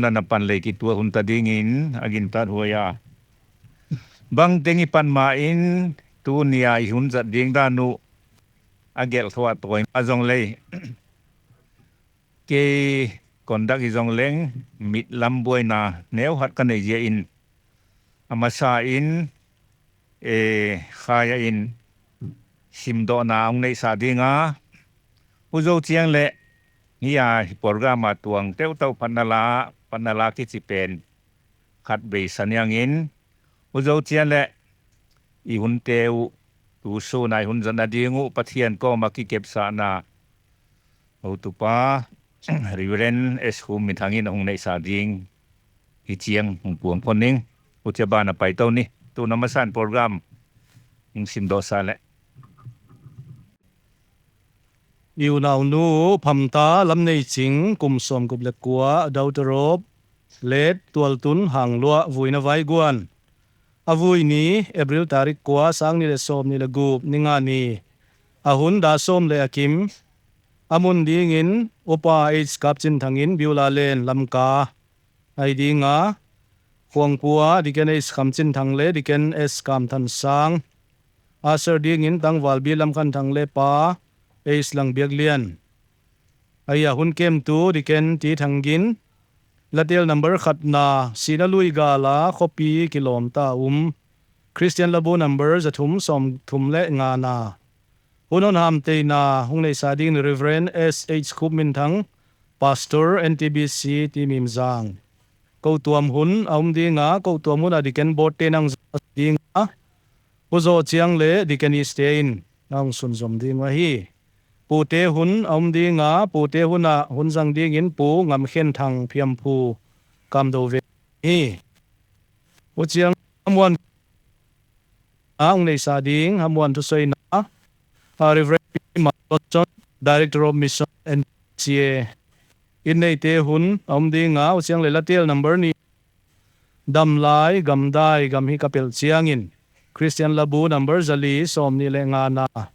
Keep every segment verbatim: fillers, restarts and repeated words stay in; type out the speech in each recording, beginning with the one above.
na pan lei kitua hun ta dingin a gintat huai a. Bangteng i pan ma in, tuni a i hun zat ding dan uh a gelh thua tawi ma zong lei, kei conduct i zong leng, mit lam buaina neu hat ka nei zia in, a masa in, e, khai a in simdawhna hung neisa ding a, u zo chiang leh, hi a, hi program a tuang teu tau phatna la, phatna la kichi pen khat bei sa niang in, u zo chiang leh, i hun teu, tu sun a i hun zatna ding uh Pathian kawm a kikepsakna, hotupa Reverend S Khumminthang in a hung neisa ding hi chiang hung puang pon ning. U chia ban a pai to ni, tuna masan program hung simdawsa leh. I unaunu Phamta Lamneiching, kum sawmgup leh kua, daughter of late Tualtun Hanglua, vuina Vaiguan. A vui ni April tarik kua, sâng ni leh sawmni leh gup, ni nga ni. A hun da sawm leh a kim. A mun dingin Upa H Kapchinthang in Biula Len, Lamka ahi ding a, khuangpu a Deacon H Kamchinthang leh Deacon S Kamthansâng. Usher dingin tangval B Lamkhanthang leh pa H Langbiaklian. Ahi a, hun kemtu Deacon T Thangin. Latel number khatna, Sina Lui gâl a khawpi kilawm ta um, Christian Labu number za thum sawmthum leh ngana. Hun hon hamteina hung neisa dingin Reverend S H Khupminthang, Pastor, N T B C Team Imzang. Kotuam hun a um ding a, kotuam hun a Deacon Board te nang za ding a, Pu Zaw Chiang leh Deaconess te in a hung sunzom ding uh ahi. Pute hun a um ding a, pute hun a hun zang dingin Pu Ngamkhenthang, Phiamphu, Kamdoveng hi. U chiang a muan a hung neisa ding a muan thusoina, a, Reverend P Mark Johnson, Director of Mission, N C A. In neite hun a um ding a, u chiang leh Latel number ni, Damlai Gamdai gam hi ka pel chiang in, Christian Labu number za li sawmni leh ngana, a,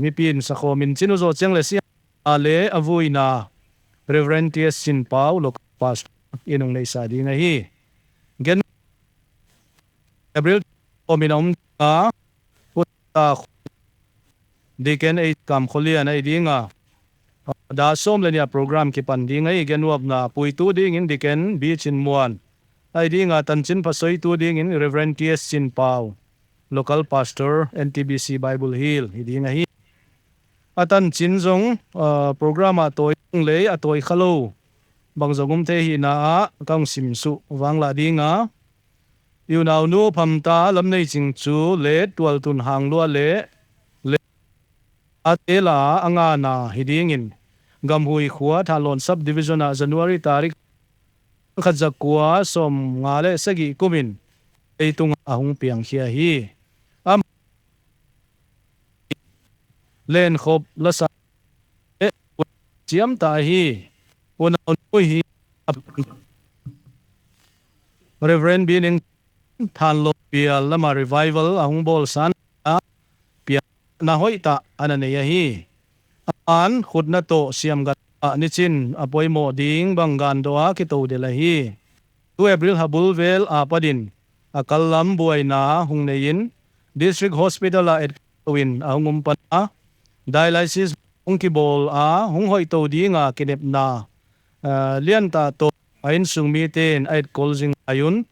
mipi'n sakhawm in chin u zaw chiang leh sia a le a vuina Reverend T S Chinpau, Local Pastor in hung neisa ding ahi. Gen April khawm in a um ding a, Deacon H Kamkhawlian ahi ding a, da sawm leh ni a program kipan ding ahi. Gennuapna puitu dingin Deacon B Chinmuan ahi ding a, tanchin phasoitu dingin Reverend T S Chinpau, Local Pastor, N T B C Bible Hill hi ding ahi. A tanchin zong, a, program a tawi zong lei a tawi kha lo bang zong um thei hina ah ka hung simsuk vang la ding a. I unaunu Phamta Lamneiching chu late Tualtun Hanglua leh, late la a ngana hi dingin Gamhui khua Thanlon Sub Division ah January tarik khat za kua sawmnga leh sagi kum in leitung a hung piangkhia hi. Ama Lenkhop lasa chiam ta ahi. Unaunu hi Reverend Bining Thanlon pial lam a revival a hung bawlsan a, pianna hoi tak a na nei ahi. Aman khutna tawh siam gan ah nichin a poimaw ding bang gan daw a kito del ahi. Tu April ha bul vel a pat in a kal lam buaina hung nei in District Hospital ah et lo in a hung um pan a, dialysis hung kibawl a, hung hoito ding a kinepna, a, lian tak tawh a insung mite'n a etkol zing lai un,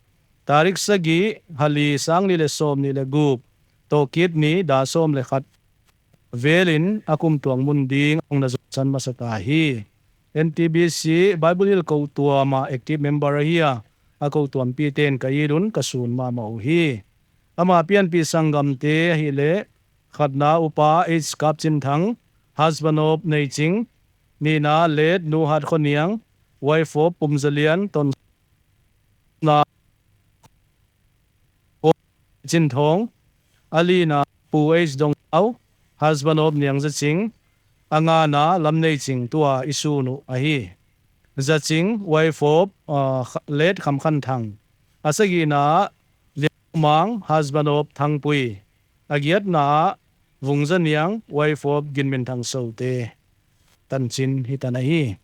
tarik sagi, ha li, sâng ni leh sawmni leh gup, tawkit ni, da sawm leh khat vel in a kumtuang mun ding a hung na zawsan masa ta hi. N T B C Bible Hill kotuam ah active member ahi a, a kotuampite'n ka it un ka sûn ma ma uhi. Ama pianpi sanggamte ahileh, khatna Upa H Kapchinthang, husband of Neiching, nina late Nu Hatkhoniang, wife of Pumzalian, tawna Chinthawng, a lina Pu H Dongau, husband of Niangzaching, a ngana Lamneiching tua i sûn uh ahi. Zaching, wife of, a, late Khamkhanthang, a sagina Liangmang, husband of Thangpui, a giatna Vungzaniang, wife of Ginminthang Sote. Tanchin hi tan ahi.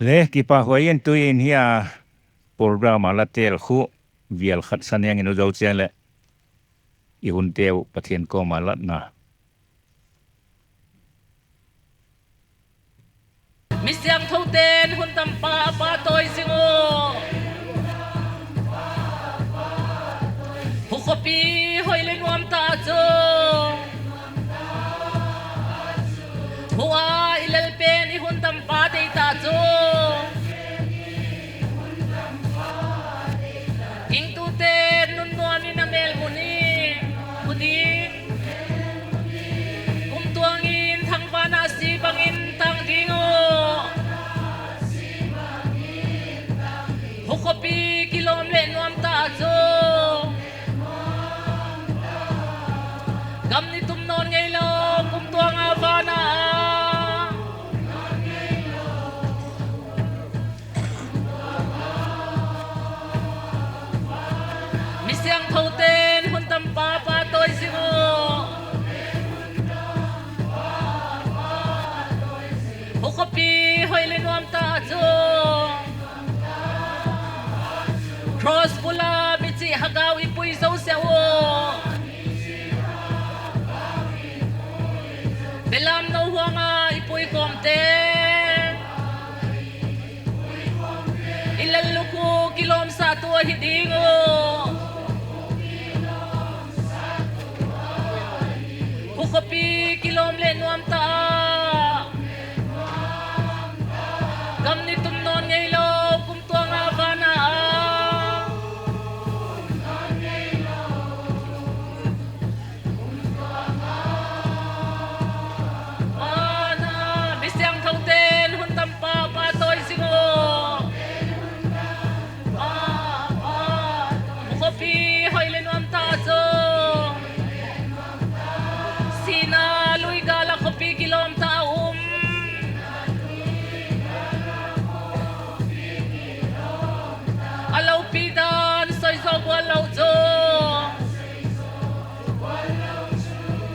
Le kipak huai in, tuin hi a program a la tel khu vial khat sa neng in u zo chian leh, i hun teu Pathian kawm a latna. Mi siangthote'n hun tam pa a pâk tawi zing u. Hukhawpi hoi le nuam ta chu, hua i lel pen i hun tam pa dei ta chu, gingtute nunnuam in a mêl mu ding, mu ding. Kumtuang in thangvan a si bang in tâng ding u. Hukhawpi kilawm leh nuam ta chu, gam ni tum nawn ngeilo, kumtuang a van a. Mi siangthote'n hun tam pa a pâk tawi zing u. Hukhawpi hoi le nuam ta chu, cross bul a mi chih hagau i pui zo sek u. Belam no huang a i pui khawmte, i lallukhu kilawmsatu ahi ding u. Hukhawpi kilawm leh nuam ta, gam ni tum nawn ngeilo, kumtuang a van a. Mi siangthote'n hun tam pa a pâk tawi zing u. Hukhawpi hoi le nuam ta chu, sina lui gâl a khawpi kilawm ta a um. A lopi dan soi zo gual lo chu,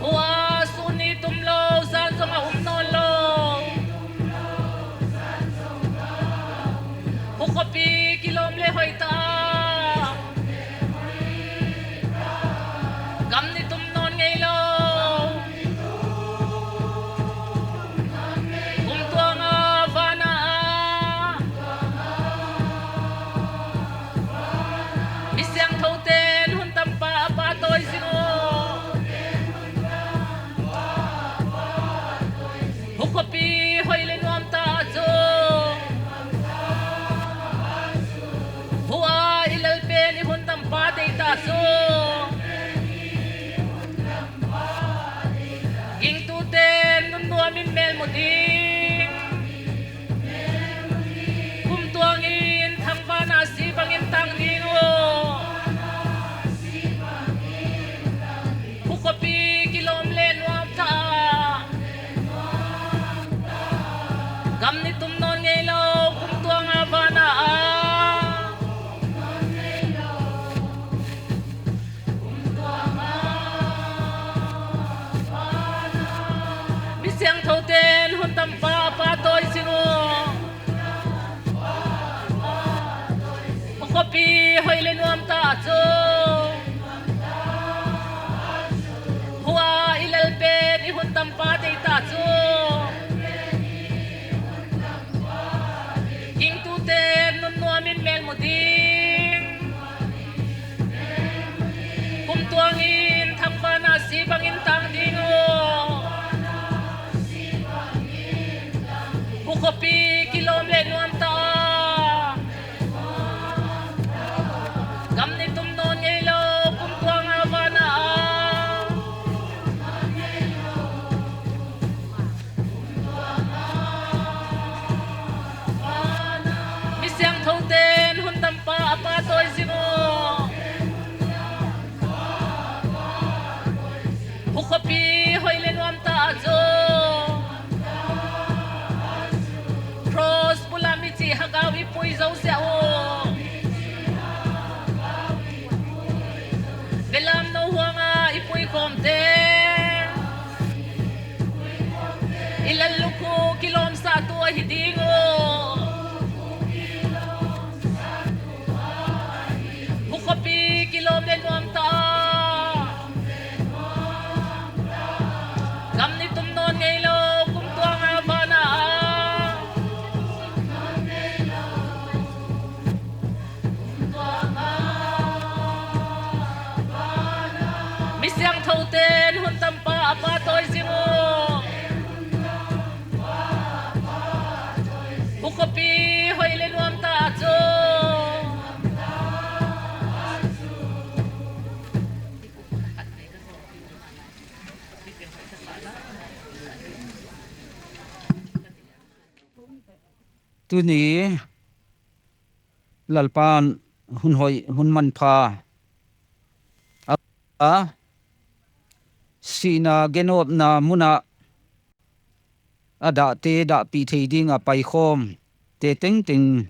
hua sûn ni tum lo, zan zong a um nawn lo. Hukhawpi kilawm le hoi ta, gam ni tum nawn ngeilo, kumtuang a van a. Mi siangthote'n hun tam pa a pâk tawi zing u. Hukhawpi hoi le nuam ta chu, hua i lal pen i hun tam pa dei ta chu, gingtute nunnuam in mêl mu ding, kumtuang in thangvan a si bang in tâng ding u. Hukhawpi kilawm le nuam ta, gam ni tum nawn ngeilo, kumtuang a van a. Mi siangthote'n hun tam pa a pâk tawi zing u. Hukhawpi hoi le nuam ta chu, hua i lal pen i hun tam pa dei ta chu, gingtute nunnuam in mêl mu ding, kumtuang in thangvan a si bang in tâng ding u. Hukhawpi kilawm le nuam ta, gam ni tum nawn ngeilo, kumtuang a van a. Mi siangthote'n hun tam pa a pâk tawi zing u. Hukhawpi hoi le nuam ta chu, cross bul a mi chi hagau i pui zo sek u. Belam no huang a i pui khawmte, Tuni Lalpa'n hun hoi, hun manpha a, sihna genawpna mun ah a dahte dahpi thei ding ah paikhawmte tengteng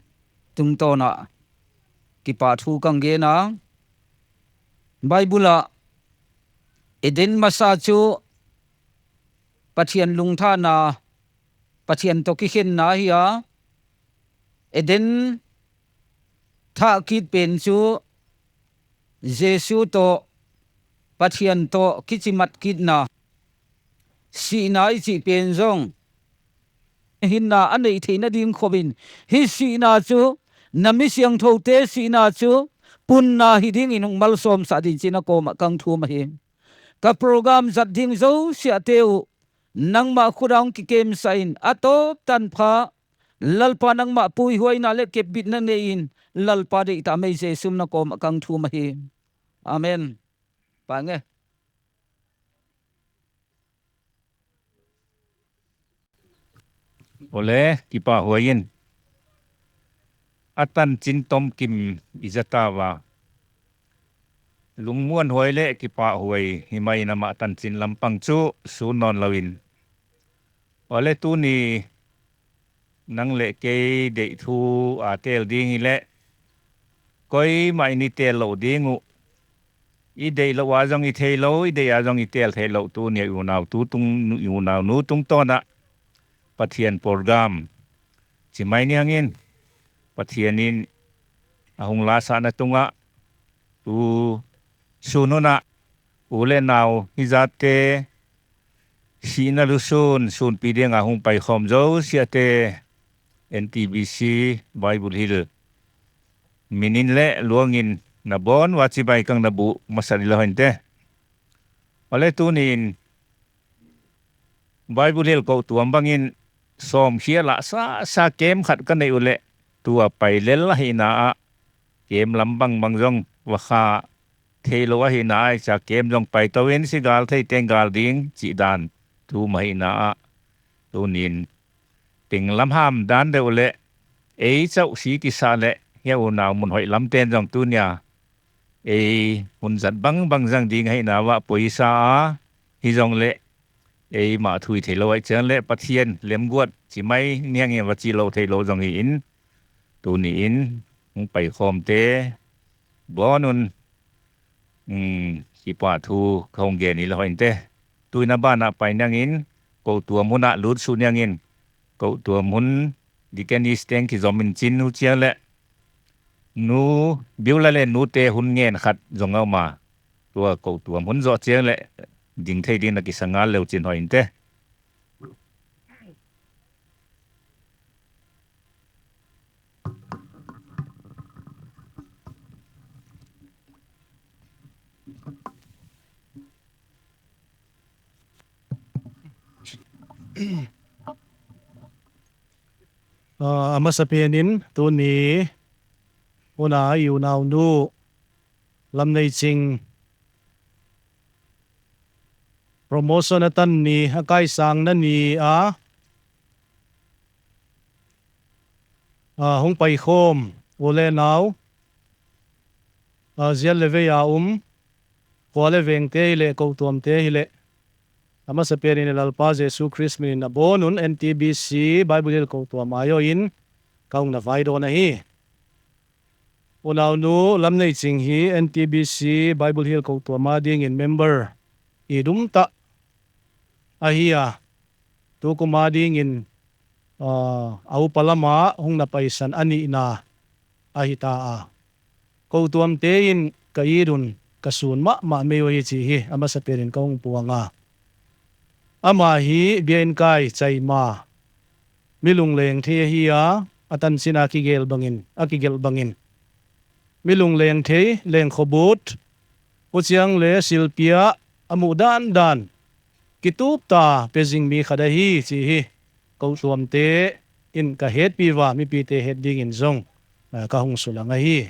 tungtawn ah kipahthu ka hung gen a. Bible ah Eden masa chu Pathian lungthana, Pathian tawh kikhenna ahi a. Eden thah kit pen chu Jesu tawh, Pathian tawh kichimat kitna, sihna i chih pen zong hinna a neih theina ding khop in, hi sihna chu, na mi siangthote sihna chu punna hi dingin hung malsawmsah ding chi'n a kawm ah ka hung thum ahi. Ka program zat ding zosiate uh nangma khut ah hung kikemsak in, a tawp tan pha Lalpa nangma puihuaina leh kepbitna nei in, Lalpa deita mai Jesu min a kawm ah ka hung thum ahi. Amen. Pa nge. Awle, kipahhuai in, a tanchin tomkim i za ta ua. Lungmuanhuai leh kipahhuai hi mai in, ama tanchin lam pang chu sûn nawn lo in. Awle, tuni nang leh kei deithu a têl ding hileh, koimah in i têl lo ding uh. I deilo a zong i theilo, i dei a zong i têl theilo, tuni a i unau tu tung, i unaunu tungtawn ah Pathian program chi mai ni hang in, Pathian in a hung lasakna tung ah, tu sûn hun ah u leh nau hizate sihna lusûn sûnpi ding a hung paikhawm zosiate, N T B C Bible Hill min in leh luang in na bawn ua chibai ka hung na bûk masa ding la hoi inte. Awle, tuni in Bible Hill kochuam bang in sawmkhia lah sasa camp khat ka nei uh leh, tu a pai lel ahina ah camp lam bang bang zong va kha theilo ahina ah, i cha camp zong pai to in, si gâl thei teng gâl ding chih dan thum ahina ah, tuni in ping lam ham dan deu leh, ei chau si kisa leh hia unau mun hoi lamte'n zong tuni a ei hun zat bang bang zang ding ahina ua poisa a, hi zong leh eima thu i theilo ahi chiang leh Pathian lemguat chi mai ni hang in va chi lo theilo zong hi in, tuni in hung paikhawmte bawn un, um, kipahthu ka hung gen hi la hoi inte. Tu'hin a ban ah pai ni hang in, kochuam hun ah lût suk ni hang in, kochuam hun deaconess teng kizom in chin, huchiang leh nu, Biula le nute hun ngen khat zong a um a, tua kochuam hun zaw chiang leh ding thei ding na kisa ngal leu chin hoi inte. A, a masapen in tuni hun a i unaunu Lamneiching promotion a tan ni, a kaisângna ni a, a, hung paikhawm u le nau, a, zial le vei a um, khua le vengte hileh, kochuamte hileh, a masapen in Lalpa Jesu Khrist min in a bawn un N T B C Bible Hill kochuam a aw in ka hung na vaidawn ahi. Unaunu Lamneiching hi N T B C Bible Hill kochuam a dingin member i dum tak ahi a, tukum a dingin, a, a upa lam a hung na paisan a nihna ahi ta a. Kochuamte in ka it un, ka sûn ma ma mai uh ahi chi hi a masapen in ka hung puang a. Ama hi biakin kai chai ma, mi lungleng thei ahi a, a tanchin a kigel bangin, a kigelh bangin, mi lungleng thei, lengkhawbut, huchiang le silpi ah a mu dan dan, kitup ta pe zing mi khat ahi chi hi kochuamte in ka hetpi ua, mipite het dingin zong, a, ka hung sulang ahi.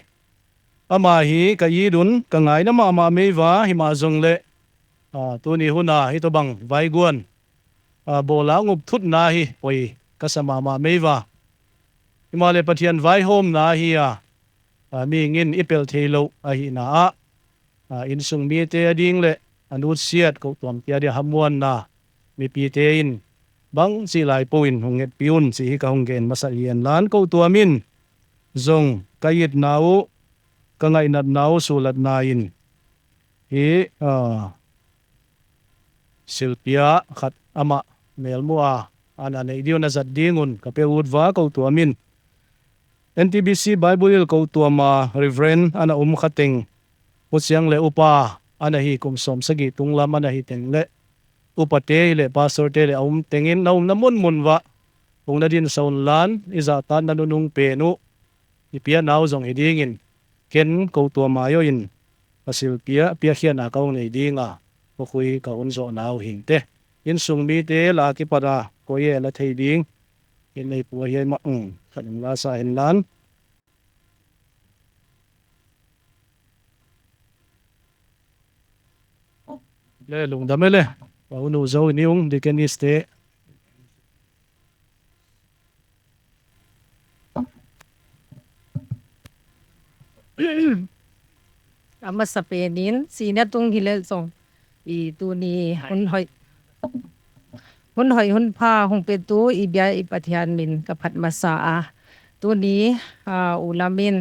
Ama hi ka it un, ka ngaina ma ma mai ua, himahleh, a, tuni hun a hitobang vaiguan, a, bawl a ngupthutna hi poi ka sa ma ma mai ua. Himaleh Pathian vaihawmna hi a, mihing in i pel theilo ahina ah, insung mite a ding leh a nutsiat kotuamte a dia hamuanna, mipite in bangchi lai pua in hung hetpi un chi hi ka hung gen masa hi'n lan, kotuam in zong ka itna uh, ka ngainatna uh sulatna in hi, silpia khat amah mêlmu a ana nei diu na zat ding un ka pe ut ua, kotuam in N T B C Bible Hill kotuam a Reverend ana um kha teng, huchiang leh upa ana hi kum sawmsagi tung lam ana hi teng leh, upate hileh pastorte leh a um teng in na umna mun mun uah hung na din sa unlan, i zahtakna nunung pen uh i pianau zong hi dingin, ken kotuam a in ka silpia piakkhiatna ka hung nei ding a, khawkhui ka hun zawhnau hinte. Insung mite la kipat a koi e la thei ding, in nei pua hi ma, khat in la sa inlan. Le lungdam e le, pa unu zo ni ung, deaconess te. A masapen in sina tung hileh zong, i tuni hun hoi, hun hoi hun pha hung petu i bia i Pathian min ka phat masa a. Tuni, u lam in,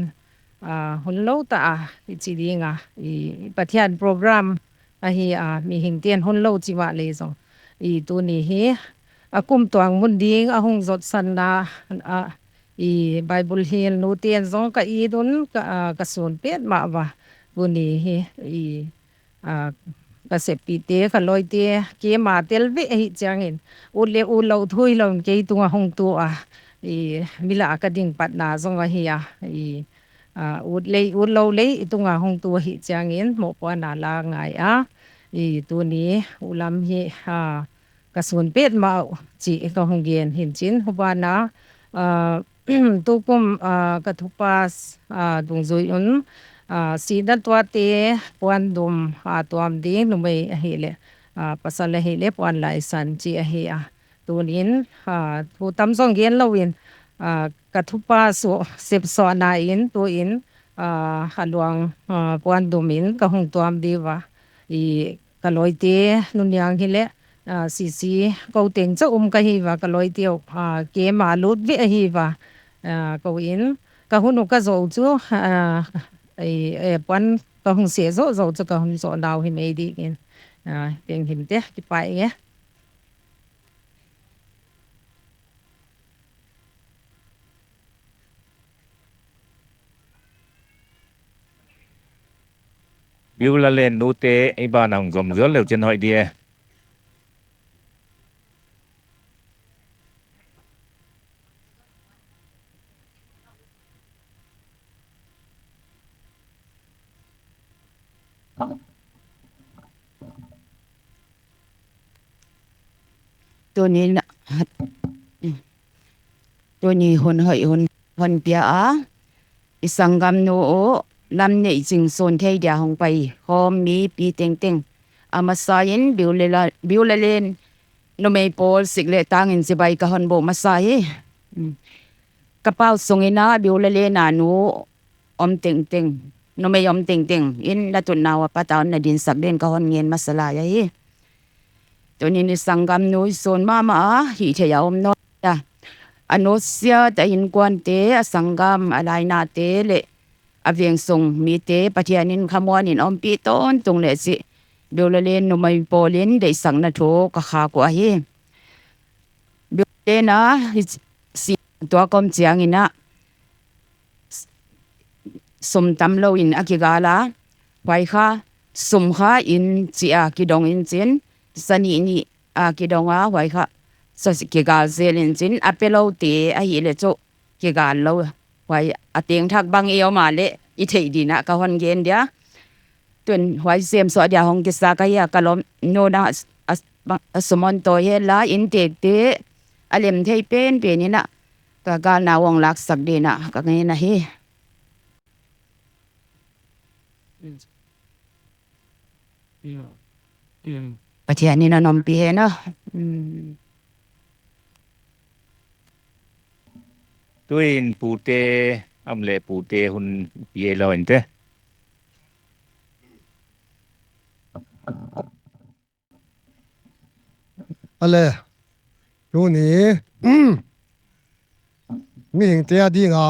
hun lo ta a, i chi ding a, i Pathian program ahi a, mihingte'n hun lo chi vale zong, i tuni hi a kumtuang mun ding a hung zotsanna a, i Bible Hill nute'n zong ka it un, ka, ka sûn pet mah ua. Tuni hi, i, ka seppite, ka lawite, keima tel ve ahi chiang in, ut leh ut lo thu hilo in kei tung ah hung tu a, mi lah a ka ding patna zong ahi a, ut leh ut lo leh i tung ah hung tu ahi chiang in mawpuakna la ngai a, tuni u lam hi ka sûn pet mah uh chi ka hung gen hin chin, huban a, tukum, ka thupa, dungzui un, sina tuate puandum a tuam ding numei ahileh, pasal ahileh puan laisan chi ahi a. Tun in, thu tam zong gen lo in, ka thupa su sepsawna in tu in, a luang, puandum in ka hung tuam diu a. Ka lawite nuniang hileh, sisi ko teng cha um ka hi ua, ka lawiteu, keima lut ve ahi ua. Ko in, ka hun uh ka zo chu, puan ka hung se zo zo chu ka hun zo nau hi mei dingin, teng hinte kipai nge. Biu la len nute i ban a hung zom zual leu chin hoi di e. Tuni, tuni hun hoi hun, hun pia a, i sanggamnu uh lam nei ching sun thei dia hung pai khawm mipi tengteng, a masa in Biu la, Biu la len numei pawl sik leh tâng in chibai ka hon bûk masa hi. Ka pau sung in a Biu la len a nu um tengteng, numei um tengteng in la tutnau a pat a hon na dinsak dingin ka hon ngen masa lai ahi. Tuni in i sanggamnu i sun ma ma a, hithei a um naw a, a nusia ta inkuante, a sanggam, a lainate leh a veng sung mite Pathian in khamuan in umpi tawntung leh chi, Biu la len numei pawl in deihsakna thu ka khâk uh ahi. Biu la len a, i si, tua ka um chiang in a, sum tamlo in a kigâl a, huai kha, sum kha in chi a kidong in chin, sani ni a kidong a, huai kha, sa kigâl zel in chin, a pelote ahileh chu kigâl lo, huai a teng thak bang i um a leh i thei ding a ka hon gen dia. Tun huai sêm sua dia hong kisa ka hi a, ka lawmnu na, a sum hon tawi hen la, in têkte a lem thei pen pen in a, ka gâlna hong lâksak ding a ka ngen ahi. Pathian in a umpi hen a. Tuin pute, am leh pute hun pia lo inte. A le, tuni mihingte a ding a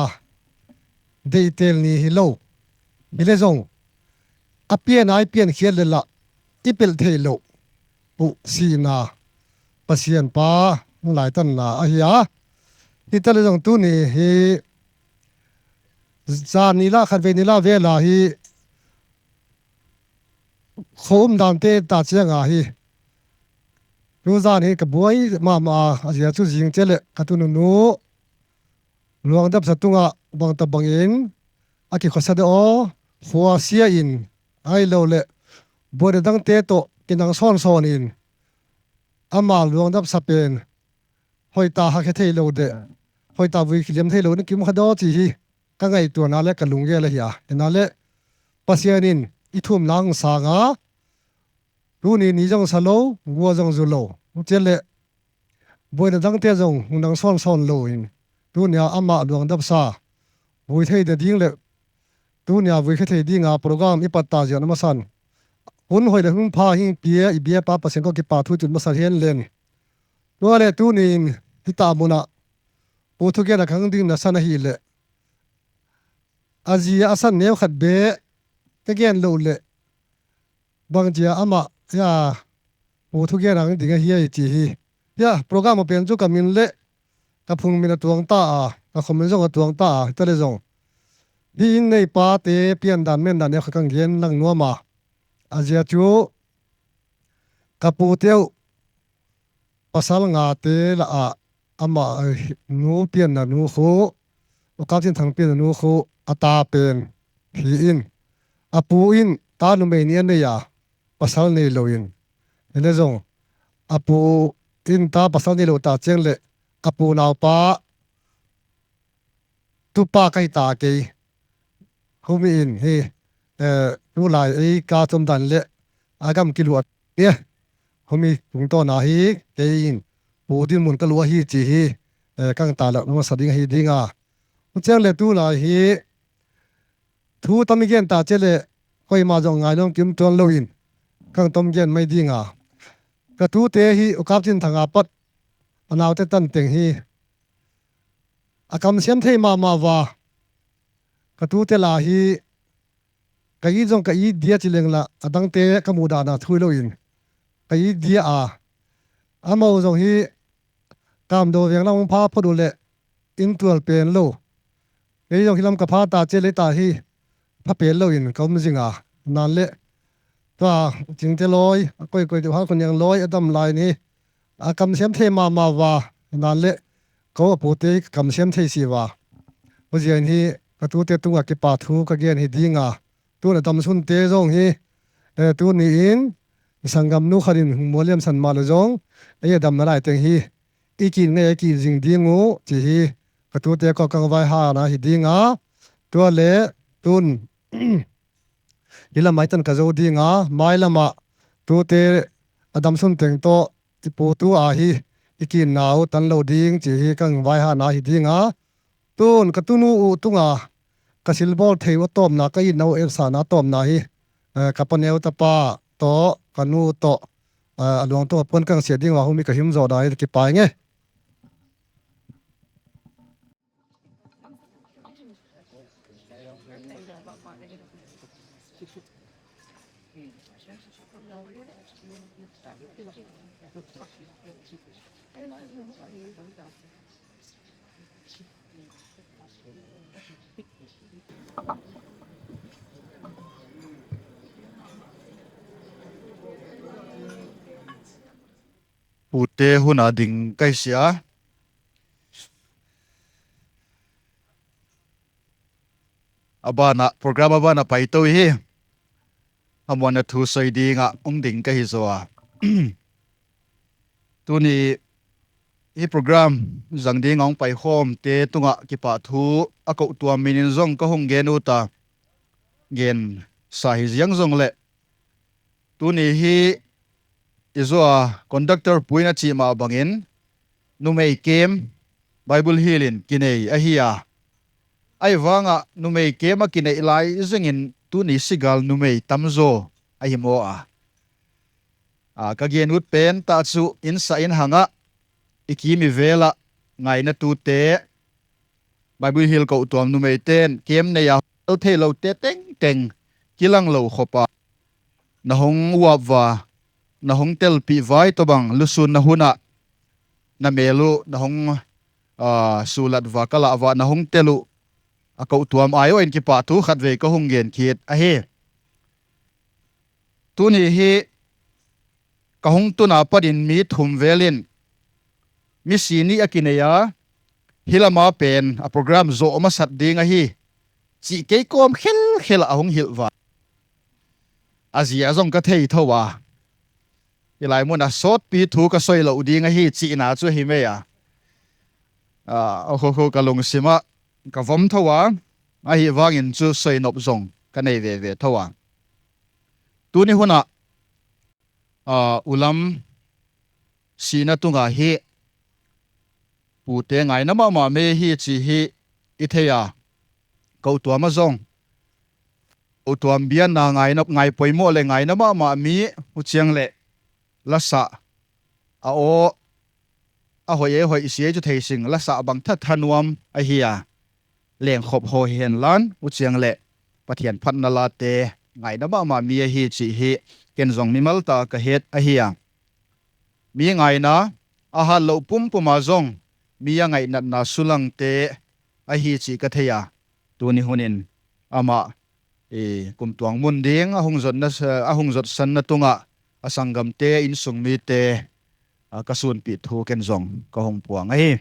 deitel ni hilo, hile zong a pian a i pian khial le lah i pel theilo uh sina Pasian pa hung laitanna ahi a. Hita le zong tuni hi zan ni la khatvei ni la vel a hi kho umdante ta chiang a hi tuzan hi ka buai ma ma a, a zia chu zing che leh ka tununu luangdapsa tung ah bang ta bang in a kikhawsa de aw, khuasia in ahiloleh buaina dangte tawh kinang sawn sawn in ama luangdapsa pen hoi ta hakhe theilo de, hoi ta vui kilem theilo na ki um kha daw chi hi ka ngaituana leh ka lunggel ahi a. Hina leh Pasian in i thumna hung sâng a, tuni ni zong sa lo, gua zong zu lo, huchia leh buaina dangte zong hung nang sawn sawn lo in, tuni a ama luangdapsa vui thei de ding leh tuni a vui khe thei ding a program i pat ta zian a masan hun hoi leh hun pha hing pia i biapa Pasian ka kipakthu i tut masa hen leng. Tua leh tuni in hita mun ah pu thugen a ka hung ding nasan ahileh, a zia a san neu khat bek ka gen lo leh bangchia ama, a, pu thugen a hung ding ahi ai ti hi. Hia program a pen chu ka min leh ka phung min a tuang ta a, ka khaw min zong a tuang ta a, hita le zong hi in nei pate piandan mendan neu kha ka gen lang nuam a. A zia chu ka puteu pasal ngate lah ah ama nu pianna nu khu, U Kap Chinthang pianna nu khu a ta pen hi in, a pu in ta numei ni a nei a, pasal neilo in, hile zong a pu in ta pasal neilo ta chiang leh a pu naupa tupa ka hi ta kei. Humi in hi, tulai ei ka chom dan leh a gam kiluat e, humi tungtawn a hi kei in pu dinmun ka lua hi chi hi ka hung ta leh nasa ding ahi ding a. Huchiang leh tulai hi thu tam i gen ta che leh koima zong ngainawm kim tuan lo in ka hung tom gen mai ding a. Ka tute hi U Kap Chinthang a pat a naute tan teng hi a kamsiam thei ma ma ua, ka tute la hi ka it zong ka it dia chi leng lah a dangte ka mudan a thui lo in ka it dia a. Amau zong hi Kamdo veng lam hung pha phot uh leh in tual pen lo, kei zong hi lam ka pha ta che leh ta hi pha pen lo in ka um zing a. Nan leh tua Chingte lawi, a koi koi deu Halkhuniang lawi a dam lai in hi a kamsiam thei ma ma ua, nan leh ka u a pute ka kamsiam thei si ua. Huzia in hi ka tute tung ah kipakthu ka gen hi ding a. Tun a damsunte zong hi tuni in i sanggamnu khat in hung mualliamsan ma leh zong ei a damna lai teng hi i kin ngei a kit zing ding uh chi hi ka tute ka hung vaihana hi ding a. Tua leh tun hi lam ah i tan ka zo ding a, mai lam ah tute a damsun teng tawh i pu tu a hi i kinnau tan lo ding chi hi ka hung vaihana hi ding a. Tun ka tunu uh tung a ka silbawl thei uh a tawpna, ka itna uh, etsakna a tawpna hi ka paneu tapa tawh ka nu tawh a luang tawh a puan ka hung siat ding ua, humi ka him zaw da hi, kipak nge. Pute hun a ding ka hi sia. A ban ah, program a ban ah paitou hi, a muanna thu sawi ding ah hung ding ka hi zaw a. Tuni hi program zang ding a hung paikhawmte tung ah kipakthu a kotuam min in zong ka hung gen ut a, gensa hi ziang zong leh, tuni hi i zaw a, conductor pui'n a chi ma bang in, numei kem Bible hial in kinei ahi a. Ahivang ah numei camp ah kinei lai zing in tuni sigâl numei tam zaw ahi maw a. A, ka gen ut pen tah chu insak in hang ah, i kim i vêl ah ngainatute, Bible hial kotuam numeite'n camp nei a hawlthei thelote tengteng kilanglo khop a, na hung uap va, na hung telpi vai tawhbang lusûnna hun ah na mêl uh na hung, a, sulat va ka lah va na hung tel uh a kotuam ai aw in kipahthu khatvei ka hung gen kit ahi. Tuni hi ka hung tun a pat in mi thum vêl in, mi sini a kinei a, hi lam a pen a program zawh masat ding ahi, chih kei kawm khel khel ah a hung hilh va. A zia zong ka thei tho a, hi lai mun a sawtpi thu ka soi lo ding ahi chihna chu ahi mai a. A, khu khu ka lungsim ah ka vom tho a, ahivangin chu soi nop zong ka nei ve ve tho a. Tuni hun ah, a, u lam sina tung a hi pute ngaina mahmah mei hi chi hi i thei a, kotuam ah zong kotuam biakna ngai poimaw leh ngaina mahmah mi, huchiang leh lasa a aw, a hoi e hoi sia chu thei sing, lasa bang tha thanuam ahi a, lengkhop haw hi hen lan, huchiang leh Pathian phatna late ngaina mahmah mi ahi chi hi ken zong mimal ta ka het ahi a. Mi ngaina a hatloh pumpum a zong mi a ngaihnatna sulangte ahi chi ka thei a. Tuni hun in amah kumtuang mun ding a hung zotsanna tung ah a sanggamte, insung mite, a, ka sunpi thu ken zong ka hung puang ahi.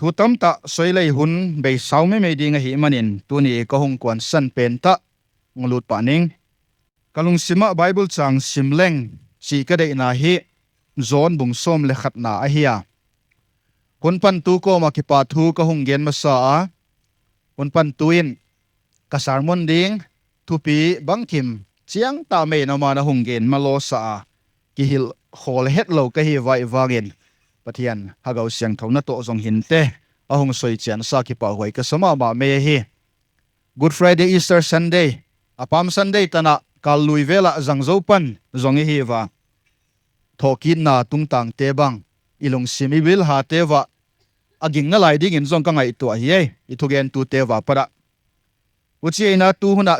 Thu tamtak soi lei hun beisau meimei ding ahih manin tuni ka hung kuansan pen tah hung lut pah ning. Ka lungsim ah Bible châng sim leng chih ka deina hi John bung sawm le khatna ahi a. Hun pantu kawm ah kipahthu ka hung gen masa a, hun pantu in ka sermon ding thupi bangkim chiang ta mei in ama'n a hung gen malawsa a, kihilh khawl hetlo ka hi vai vang in Pathian Thagau Siangthou na tawh zong hinte, a hung soi chiansa kipahhuai ka sa mahmah mei ahi. Good Friday, Easter Sunday, a Palm Sunday tan ah kâllui vêl ah zang zo pan zong i hi ua, thawkitna tungtângte bang i lungsim i bil hate ua a ging nalai dingin zong ka ngaitua ahi e, i thugentute ua pat ah. Huchiin a,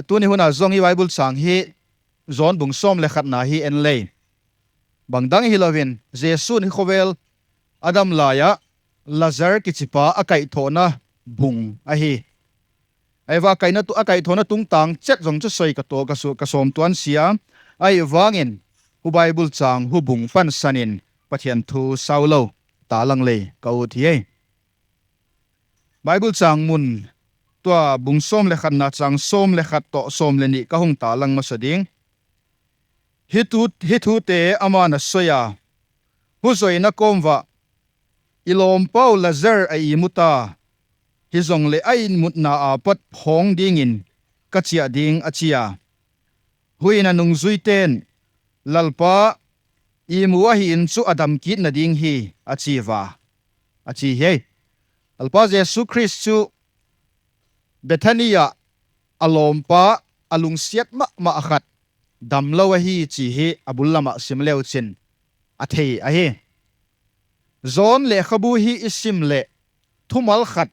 tuni hun ah zong i Bible châng hi John bung sawm le khatna hi en lei, bang dang hilo in Jesu'n hi khawvel a dam lai ah Lazar kichipa a kaithawna bung ahi. Ahi a, a kaithawna tungtâng chet zong chu soi ka sawm tuan sia, ahivangin hu Bible châng hu bung pansan in Pathian thu sau lo ta lang lei ka ut hi e. Bible châng mun tua bung sawm le khatna châng sawm le khat tawh sawm le ni ka hung ta lang masa ding. Hi thute ama'n a soi a, huzoina kawm uah, i lawmpau Lazar a imu ta, hijongleh a itmutna a pat phawng dingin ka chiah ding, a chi a. Huin a nungzuite'n, Lalpa, imu ahi in chu a dam kitna ding hi, a chi ua, a chi hi. Lalpa Jesu Khrist chu Bethani ah a lawmpa, a lungsiat mahmah khat damlo ahi chi hi a bul lam ah sim leu chin a thei ahi. John lekhabu hi i sim leh thumal khat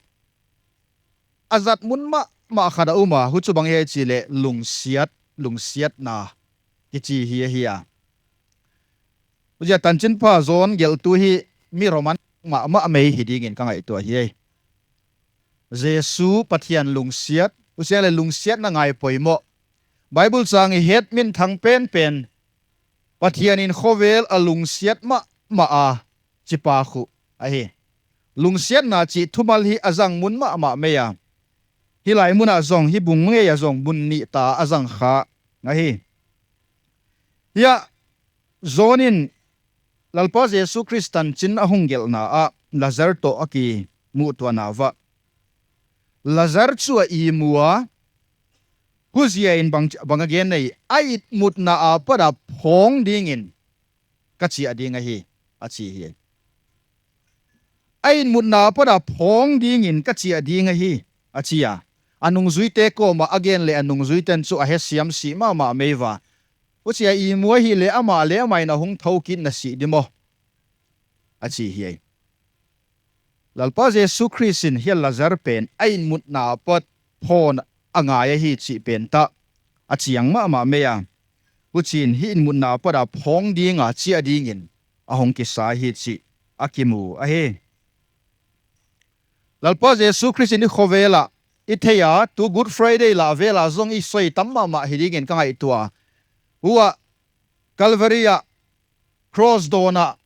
a zat mun mahmah khat a um a, huchu bang hi ai chi leh lungsiat, lungsiatna kichi hi ahi a. Huchia tanchinpha John gelhtu hi mi roman mahmah mei hi dingin ka ngaitua hi. Jesu Pathian lungsiat, huchiang leh lungsiatna ngaipoimaw. Bible châng i het minthang pen pen, Pathian in khawvel a lungsiat mahmah a, chipa khu ahi. Lungsiatna chih thumal hi a zang mun mahmah mei a, hi lai mun ah zong, hi bung ngei ah zong mun ni ta a zang kha ahi. Hiah John in Lalpa Jesu Khrist tanchin a hung gelhna ah Lazar tawh a kimutuana uah, Lazar chu a imu a, huzia in bang a gen ei, a itmutna a pat a phawng dingin ka chiah ding ahi, a chi hi. a inmutna pat a phawng dingin ka chiah ding ahi, a chi a. A nungzuite kawm ah a gen leh a nungzuite'n chu a he siam si ma ma mei ua. Huchia imu ahileh ama le ama in a hung tho kit na si di maw, a chi hi ai. Lalpa Jesu Khrist in hi Lazar pen a inmutna pat phawng a ngai ahi chih pen tah a chiang ma ma mei a. Huchiin hi inmutna pat a phawng ding a chiah dingin a hung kisa hi chih a kimu ahi. Lalpa Jesu Khrist in i khawvel ah i thei a, tu Good Friday lah vel a zong i soi tam ma ma hi dingin ka ngaitua. Ua Calvary ah, cross dawn ah,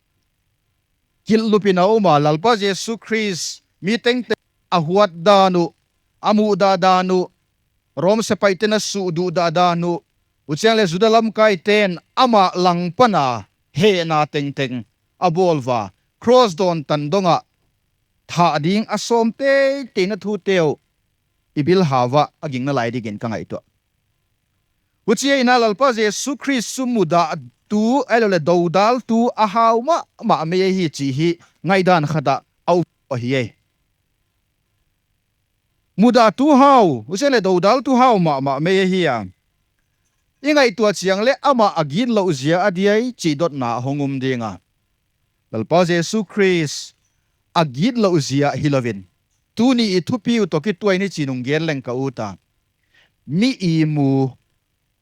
kilhlup in a um a, Lalpa Jesu Khrist mi tengteng a huat dan uh, a mudah dan uh, Rom sepaite'n a suhduhdah dan uh, huchiang leh Juda lamkaite'n ama lang pan a hena tengteng a bawl ua, cross dawn tan dong ah thah ding a sawm teiteina thuteu i bil hau ah a ging nalai dingin ka ngaitua. Huchia in a Lalpa Jesu Khrist chu mudahtu ahiloleh dodaltu a hau ma ma mei ahi chih hi ngaidan khat ah a um ahi e. Mudahtu hau, huchiang leh dodaltu hau ma ma mei ahi a. I ngaitua chiang leh ama a gitlo zia a diai chih dotna a hung um ding a. Lalpa Jesu Khrist a gitlo zia hilo in, tuni i thupi uh tawh kituak in hichi'n hung gen leng ka ut a, mi imu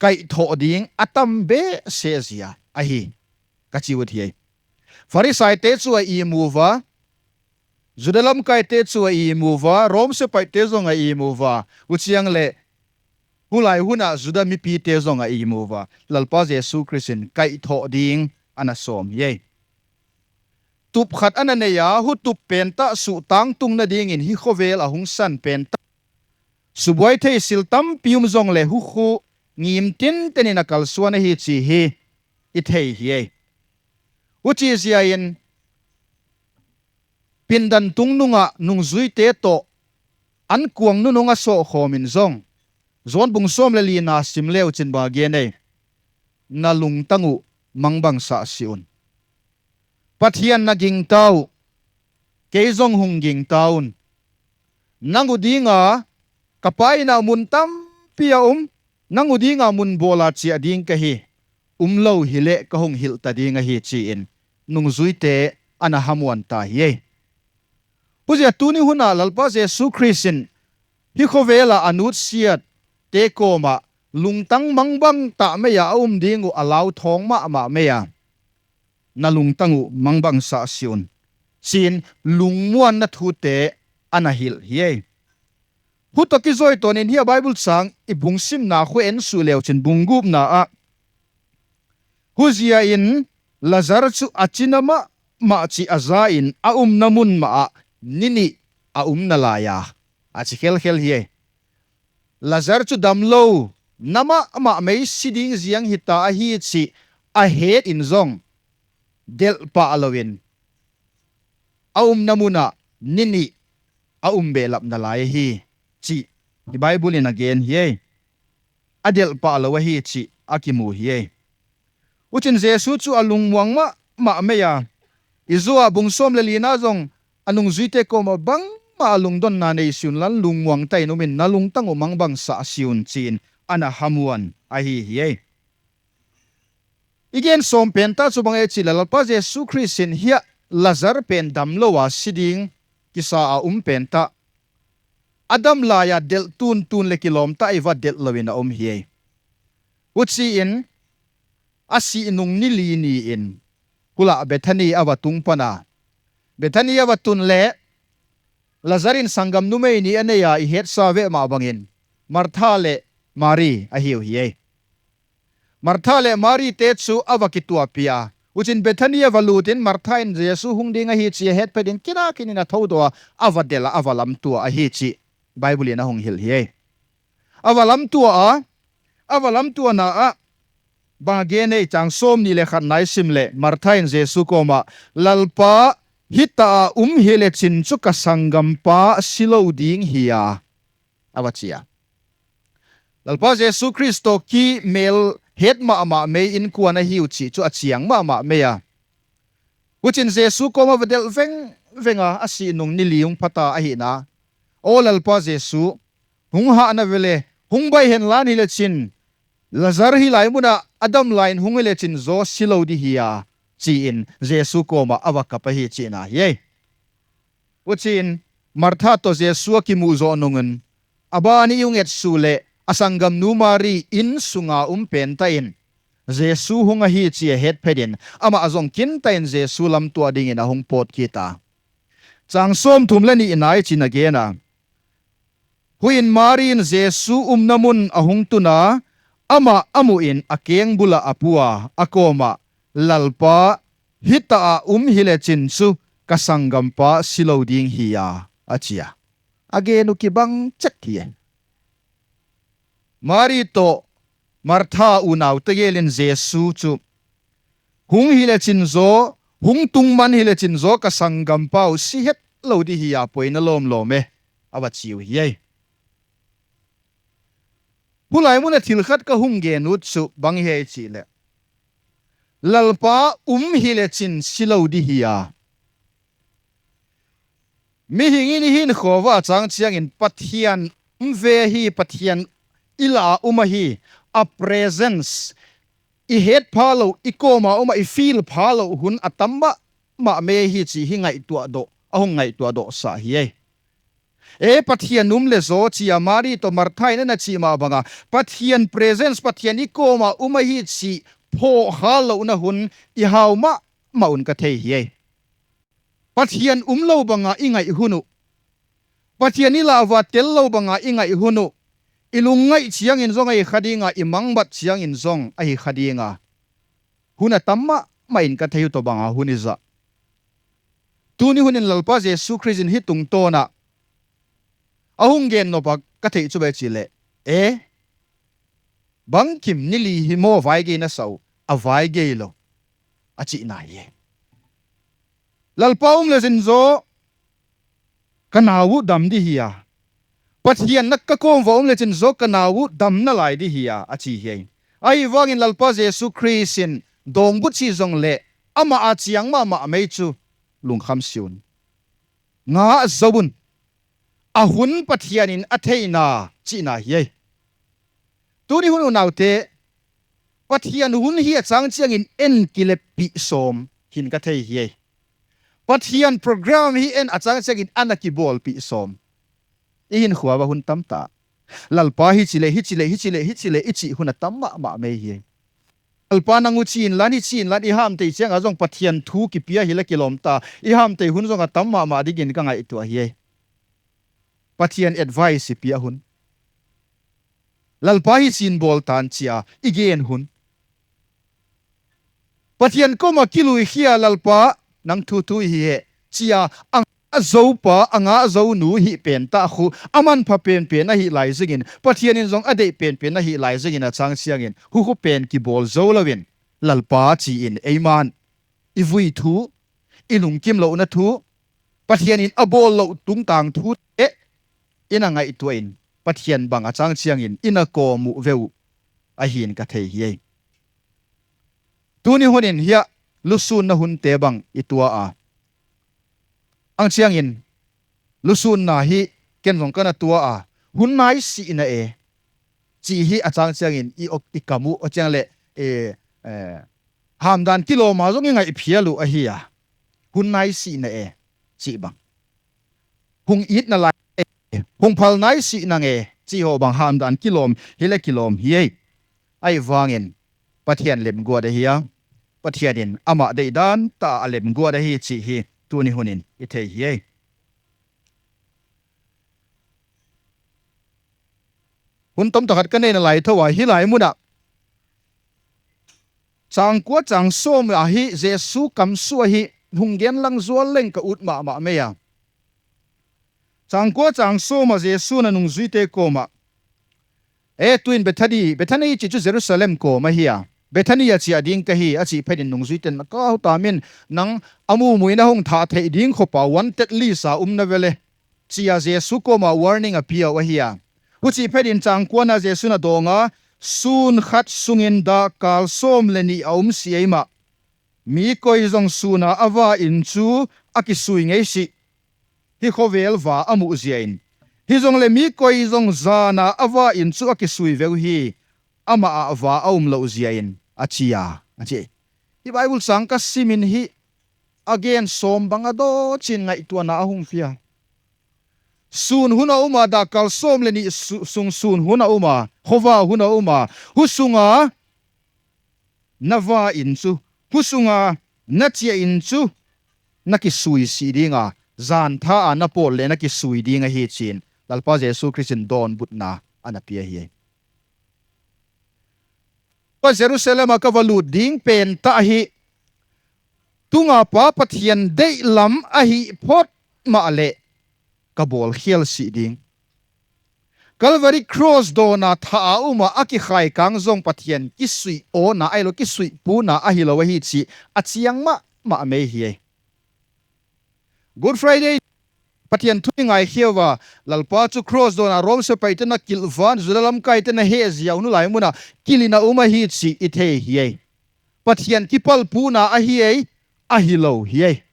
kaihthoh ding a tam behseh zia ahi, ka chi ut hi. Pharisaite chu a imu ua, Juda lamkaite chu a imu ua, Rom sepaite zong a imu ua, huchiang leh hulai hun ah Juda mipite zong a imu ua, Lalpa Jesu Khrist in kaihthoh ding a na sawm hi. Tup khat a na nei a, hu tup pen tah suhtang tungna dingin hi khawvel a hung san pen tah, subuai thei sil tampi um zong leh hu khu ngim tinten in a kalsuan ahi chih hi i thei hi. Huchizia in pindan tungnung ah nungzuite tawh ankuang nunung a sawkhawm in zong, John bung sawm leh lina sim leu chin bang a gen ei, na lungtang uh mangbangsah si un. Pathian na gingta uh, kei zong hung gingta un. Nang uh ding a ka Pa in ah mun tampi a um, nang uh ding a mun bawl a chiah ding ka hi, umlo hileh ka hung hilh ta ding ahi chi in nungzuite a na hamuan ta hi. Huzia tuni hun ah Lalpa Jesu Khrist in hi khawvel ah a nutsiatte kawm ah lungtang mangbang tah mei a a um ding uh a lau thawng ma ma mei a, na lungtang uh mangbangsah si un, chi in lungmuanna thute a na hilh hi. Hu tawh kizawitawn in hi a Bible chang i bung simna khu en suk leu chin bung gupna ah, huzia in Lazar chu a chi na ma ma chi a za in a umna mun ma ah ni ni a um nalai a, a chi khelkhel hi. Lazar chu damlo na ma ma mei si ding ziang hita ahi chi a het in zong delh pah lo in a umna mun ah ni ni a um behlap nalai ahi chi i Bible in a gen hi. A delh pah lo ahi chi a kimu hi. Huchiin Jesu chu a lungmuang ma ma mei a, i zu ah bung sawm leh lina zong a nungzuite kawm ah bangma a lungdonna nei si unla, lungmuang ta in um in, na lungtang uh mangbangsah si un chi in a na hamuan ahi hi. I gen sawm pen tah chu bang e chi leh Lalpa Jesu Khrist in hi a Lazar pen damlo a si ding kisa a um pen tah, a dam lai a delh tun tun leh kilawm tah i va delh lo in a um hi. Huchi in a sih nung ni li ni in khul ah Bethani a va tung pan a, Bethani a va tun leh Lazar in sanggam numei ni a nei a, i hetsa veh mah bang in Martha leh Mari ahiu hi. Martha leh Marite chu a va kituapi a, huchiin Bethani a va lut in Martha in Jesu hung ding ahi chi a het phet in kinakin in a thodaw a, a va delh a, a va lamtua ahi chi Bible in a hung hilh hi. A va lamtua a, a va lamtuana ah bang a gen ei chang sawmni leh khatna i sim leh Martha in Jesu kawm ah, Lalpa, hita a um hile chin chu ka sanggampa silo ding hi a, a va chi a. Lalpa Jesu Khrist tawh ki mêl het ma ma mei inkuan ahiu chih chu a chiang ma ma mei a. Huchiin Jesu kawm a va delh veng veng a, a si nung ni li hung pha ta ahina, Aw Lalpa Jesu, hung hâtna vele, hung bai hen lan hile chin, Lazar hi lai mun ah a dam lai in hung hile chin zaw si lo di hi a, chi in Jesu kawm ah a va kap ahi china hi e. Huchiin, Martha tawh Jesu a kimu zaw nung un, a ban i hung et sua leh a sanggamnu Mari in sung a um pen ta in, Jesu hung ahi chi a het phet in, amah zong kin ta in Jesu lamtuah dingin a hung pawt kit a. Chang sawmthum leh nina i chin a gen a. Huin Mari in Jesu umna mun a hung tun a, amah a mu in a kengbul ah a pu a, a kawm ah, Lalpa, hita ah um hile chin chu ka sanggampa si lo ding hi a, a chi a. A gen uh kibang chet hi e. Mari tawh Martha unaute gel in Jesu chu, Hung hile chin zaw, hung tung man hile chin zaw ka sanggampau si het lo di hi a, poina lawm lawm e, a va chiu hi ai. Hulai mun ah thil khat ka hung gen ut chu bang hi ai chih leh, Lalpa um hile chin si lo di hi a. Mihing in i hinkhua ua chang chiang in Pathian um ve hi, Pathian i la ah um ahi, a presence i het pha lo, i kawm a um ah i feel pha lo hun a tam mah mah mai hi chi hi ngaihtuah dawh, a hung ngaihtuah dawh sa hi ai. E, Pathian um le zaw chi a Mari tawh Martha in a na chih mah bang a, Pathian presence, Pathian i kawm a um ahi chih phaw khâl lona hun i hau mah mah un ka thei hi ai. Pathian um lo bang a i ngaih hun uh, Pathian i la ua tel lo bang a i ngaih hun uh, i lungngaih chiang in zong ahi kha ding a, i mangbat chiang in zong ahi kha ding a, hun a tam mah mah in ka thei uh tawh bang a hun i zah. Tuni hun in Lalpa Jesu Khrist in hi tungtawn ah a hung gen nop a ka theih chu bang chi leh, E, bangkim ni li hi maw vai gei na sa uh? A vai gei lo, a chihna hi. Lalpa um le chin zaw ka nau uh dam di hi a, Pathian na ka kawm ua um le chin zaw ka nau uh dam nalai di hi a, a chi hi. Ahivangin Lalpa Jesu Khrist in dawngbu chi zong leh ama a chiang mah mah mai chu lungkham si un, nga zo un, a hun Pathian in a theina chihna hi ai. Tuni hun unaute, Pathian hun hi a chang chiang in en kileppi sawm hin ka thei hi ai. Pathian program hi en a chang chiang in a na kibawlpi sawm. I hinkhua ua hun tam ta, Lalpa hichi leh hichi leh hichi leh hichi leh i chih hun a tam mah mah mai hi. Lalpa nang uh chi inlan, hichi inlan i hamtei chiang a zong Pathian thu kipia hi leh kilawm ta, i hamtei hun zong a tam mah mah dingin ka ngaihtuah hi. Pathian advice i pia hun, Lalpa hichi in bawl tan chi a i gen hun, Pathian kawm ah kiluikhia, Lalpa, nang thu thu hi he, chi a, a nga zo pa, a nga zo nu hi pen ta khu, a manpha pen pen ahi lai zing in, Pathian in zong a deih pen pen ahi lai zing in a chang chiang in khu khu pen kibawl zo lo in, Lalpa chi in eima'n i vui thu, i lungkim lona thu, Pathian in a bawl lo tungtang thute i na ngaihtuah in, Pathian bang a chang chiang in i na kawm uh ve uh ahi'n ka thei hi. Tuni hun in hi a lusûnna hunte bang i tua a, ang chiang in lusûnna hi ken zong ka na tua a, hun nai sihna e, chi hi a chang chiang in i kam uh a chiang leh, hamdan kilawm a zong i ngaih phial uh ahi a, hun nai sihna e, chi bang, hung it nalai, hung phal nai sih nang e, chi haw bang hamdan kilawm hi leh kilawm hi. Ahivangin Pathian lemguat ahi a, Pathian in ama deihdan ta a lemguat ahi chi hi tuni hun in i thei hi. Hun tam tak khat ka nei nalai tho a, hi lai mun ah chang kua chang sawm ahi Jesu kamsua hi hung gen lang zual leng ka ut mah mah mai a. Chang kua chang sawm ah Jesu'n a nungzuite kawm ah, E, tu'in Bethany, Bethany chi chu Jerusalem kawm ahi a, Bethany ah chia ding ka hi, a chih phet in nungzuite'n, Ka hau tam in, nang a mu mu in a hung thah theih ding khawp a wanted list a um na vele, chi a Jesu kawm ah warning a piau ahi a. Huchih phet in chang kuana Jesu'n a dawng a, Sûn khat sung in dakkal sawm leh ni a um si ei mah, mi koi zong sûn a a va in chu a kisui ngei sih, hi khawvel va a mu zia in. Hijongleh mi koi zong jan a a va in chu a kisui veu hi, ama ah va a um lo zia in, a chi a, a chi. Hi Bible châng ka sim in hi a gen sawm bang a daw chi'n ngaihtuana a hung pia. Sûn hun a um a, dakkal sawm leh ni su-, sung sûn hun a um a, khawva hun a um a, hu sung a na va in chu, hu sung a na chia in chu na kisui sih ding a, jantha a na pawl leh na kisui ding ahi chi'n Lalpa Jesu Khrist in dawnbutna a na pia hi. Pa Jerusalem ah ka va lût ding pen tah hi, tung a Pa Pathian deih lam ahi phot mahleh ka bawlkhial sih ding. Calvary cross dawn a tha a um a, a kikhai kâng zong Pathian kisuiawna ahilo, kisuipuna ahilo ahi chih a chiang ma ma mei hi. Good Friday, Pathian thu i ngaikhia ua, Lalpa chu cross dawn a Rom sepaite'n a kilvan, Juda lamkaite'n a hezia un u lai mun ah kil in a um ahi chih i thei hi. Pathian kipalpuna ahi, ahilo hi.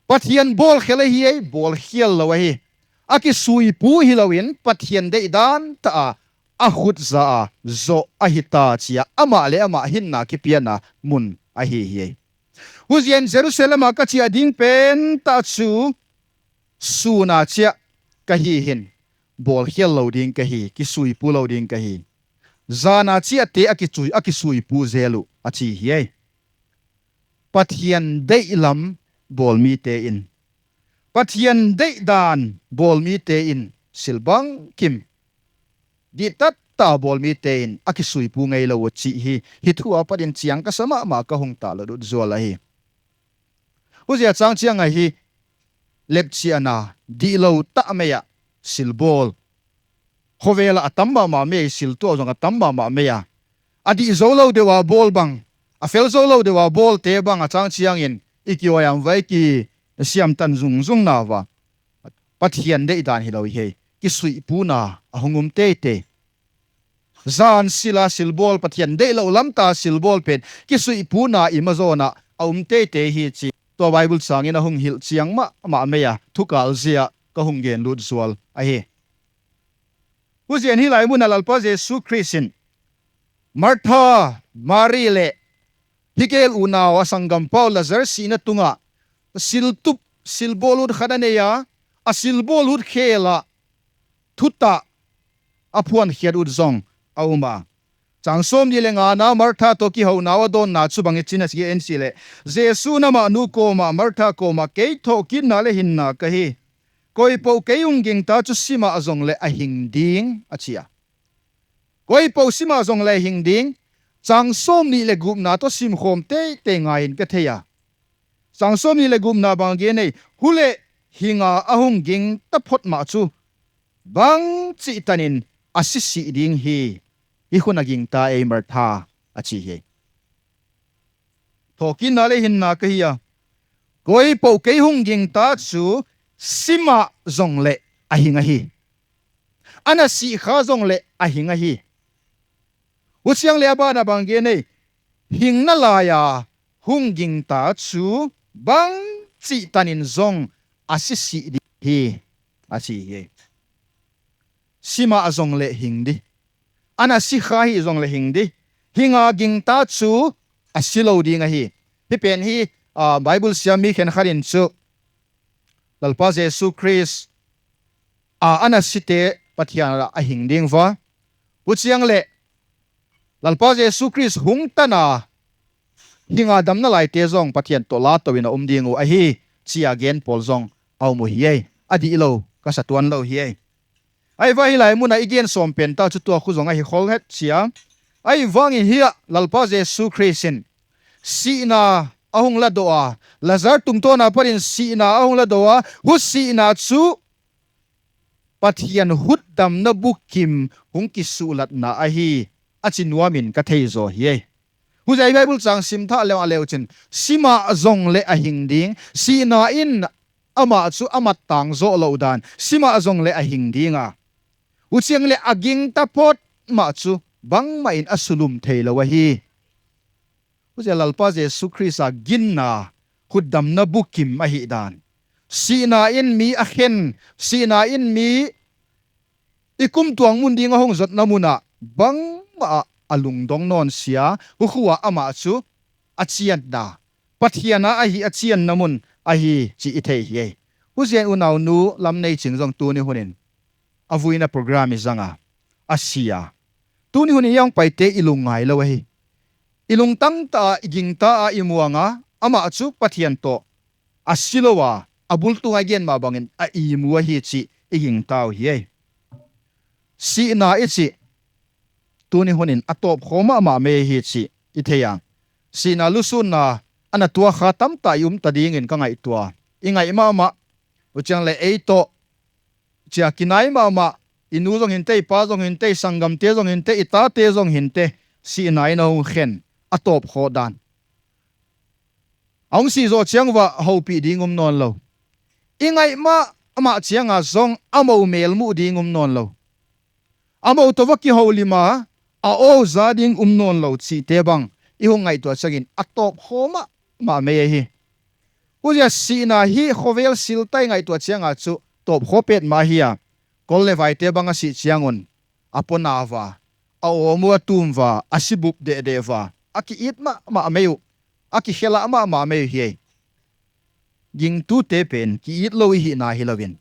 Pathian bawlkhial ahi, bawlkhial lo ahi. A kisuipu hilo in Pathian deihdan tah a, a khut za a zaw ahi ta chi a, ama leh ama hinna kipiana mun ahi hi. Huzia'n Jerusalem ah ka chia ding pen tah chu sûn a chia ka hi hin, bawlkhial lo ding ka hi, kisuipu lo ding ka hi. Jan a chiate a kisui, a kisuipu zel uh a chi hi. Pathian deih lam bawl mite in, Pathian deihdan bawl mite in sil bangkim, dihtat ta bawl mite in a kisuipu ngeilo uh chih hi, hi thu a pat in chiang ka sa ma ma ka hung talo dut zual ahi. Huzia châng chiang ahi, lepchiana, dihlo tah mei ah silbawl, khawvel ah a tam ma ma mei, siltua zong a tam ma ma mei a, a dih zo lo deu a bawl bang, a fel zo lo deu a bawlte bang a châng chiang in i kiawiam vai, kisiam tan zung zung nau a. Pathian deihdan hilo hi, kisuipuna a hung um tei tei. Jan sil a silbawl, Pathian deihlo lam ta silbawl pen kisuipuna i ma zawn ah a um tei tei hi chi tua Bible châng in a hung hil chiang ma ma mei a, thukâl zia ka hung gen lut zual ahi. Huzia'n hi lai mun ah Lalpa Jesu Khrist in Martha, Mari leh hi gel unau a sanggampau Lazar sihna tung ah siltup, silbawl ut khat a nei a, a silbawl ut khêl ah thutah a phuankhiat ut zong a um a. Chang sawmni leh ngana, Martha tawh kihonau a dawnna chu bang i chin a si en si leh, Jesu'n ama nu kawma, Martha kawma, kei thawkitna leh hinna ka hi. Koipo kei hung gingta chu sim ah zong leh a hing ding a chi a. Koipo sim ah zong leh a hing ding. Chang sawmni leh gupna tawh simkhawm tei tei ngai in ka thei a. Chang sawmni leh gupna bang a gen ei, huleh hing a a hung gingta phot mah chu bangchih tan in a si sih ding hi, hi khun a gingta ei Martha, a chi hi. Thawkitna leh hinna ka hi a, koipo kei hung gingta chu sim ah zong leh a hing ahi. A na sih kha zong leh a hing ahi. Huchiang leh a ban ah bang gen ei, hingna lai a hung gingta chu bangchih tan in zong a si sih ding hi, a chi hi. Sim ah zong leh hing di, a na si kha hi zong leh hing di, hing a gingta chu a si lo ding ahi. Hi pen hi, a, Bible siam mi khenkhat in chu Lalpa Jesu Khrist a, a na site Pathian ah a hing ding ua, huchiang leh Lalpa Jesu Khrist hung tan a, hing a damna laite zong Pathian tawh la to in a um ding uh ahi, chi a gen pawl zong a um uh hi ei. A dih lo ka sa tuan lo hi ei. Ahi vang hi lai mun ah i gen sawm pen ta chu tua khu zong ahi khol het chia. Ahi vangin hi ah Lalpa Jesu Khrist in sihna a hung la daw a, Lazar tungtawn a pat in sihna a hung la daw a, hu sihna chu Pathian hutdamna bukim hung kisuhlatna ahi, a chi nuam in ka thei zaw hi ei. Huzia'n Bible chang sim thak leu a leu chin, sim ah zong leh a hing ding, sihna in ama chu a mat tang zawh lo dan, sim ah zong leh a hing ding a, huchiang leh a gingta phot mah chu bangmah in a sulum theilo ahi. Huzia Lalpa Jesu Khrist a ginna khutdamna bukim ahi dan. Sihna in mi a khen, sihna in mi i kumtuang mun ding a hung zotna mun ah bangma ah a lungdong nawn sia, hukhua ama chu a chianna, Pathian a ahi a chianna mun ahi chi i thei hi ei. Huzia'n unaunu Lamneiching zong tuni hun in a vuina program i zang a, a si a. Tuni hun in hung paite i lungngai lo ahi. I lungtang ta a, i gingta a, i muang a, ama chu Pathian tawh a si lo a, a bul tung a i gen ma bangin a imu ahi chih i gingtau hi ei. Sihna i chih tuni hun in a tawpkhaw ma ma mai ahi chih i thei a. Sihna lusûnna a na tuak kha tamtak i um ta dingin ka ngaitua. I ngai ma ma, huchiang leh ei tawh chia kinai ma ma, i nu zong hinte, i pa zong hinte, i sanggamte zong hinte, i tate zong hinte, sihna in a hung khen, a tawpkhaw dan. A hung si zaw chiang ua houpi ding um nawn lo. I ngai ma ma chiang a zong a mo mêl mu ding um nawn lo. A mo tawh va kiholim a, a aw za ding um nawn lo chihte bang i hung ngaitua chiang in a tawpkhaw ma ma mai ahi. Huzia sihna hi khawvel sil tai ngaitua chiang a chu tawpkhaw pet ma hi a. Kol le vaite bang a sih chiang un a pona ua, a awm ua, a tum ua, a si bup deh deh ua, a ki-it ma ma mai uh, a kikhel a ma ma mai uh hi ei. Gingtute pen ki-it lo i hihna hilo in,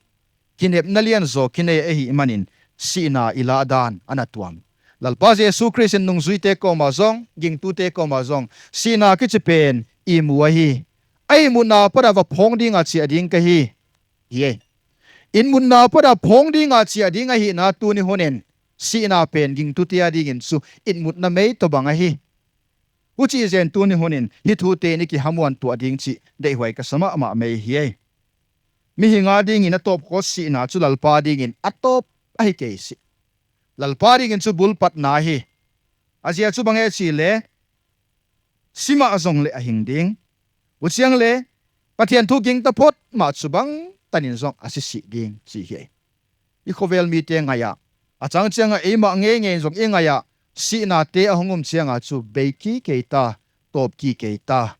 kinepna lian zaw kinei ahih manin sihna i lah dan a na tuam. Lalpa Jesu Khrist in nungzuite kawm a zong, gingtute kawm a zong sihna kichi pen i mu ahi. A i mutna pat a va phawng ding a chia ding ka hi, hi ei. I mutna pat a phawng ding a chia ding ahina tuni hun in sihna pen gingtute a dingin chu i mutna mai tawh bang ahi. Huchi zen tuni hun in hi thute in i kihamuan tuah ding chih deihhuai ka sa ma ma mai hi ei. Mihing a dingin a tawpkhaw sihna chu Lalpa dingin a tawp ahi kei sih. Lalpa dingin chu bul patna hi. A zia chu bang e chi le, si ma zong leh a hing ding. Huchiang le Pathian thu ging taphot ma chu bang tan in zong a si sih ding chi hi. I khawvel mite ngai ah, a chang chiang ah eima ngei ngei zong i ngai ah, sihnate a hung um chiang a chu bei ki kei ta, tawp ki kei ta.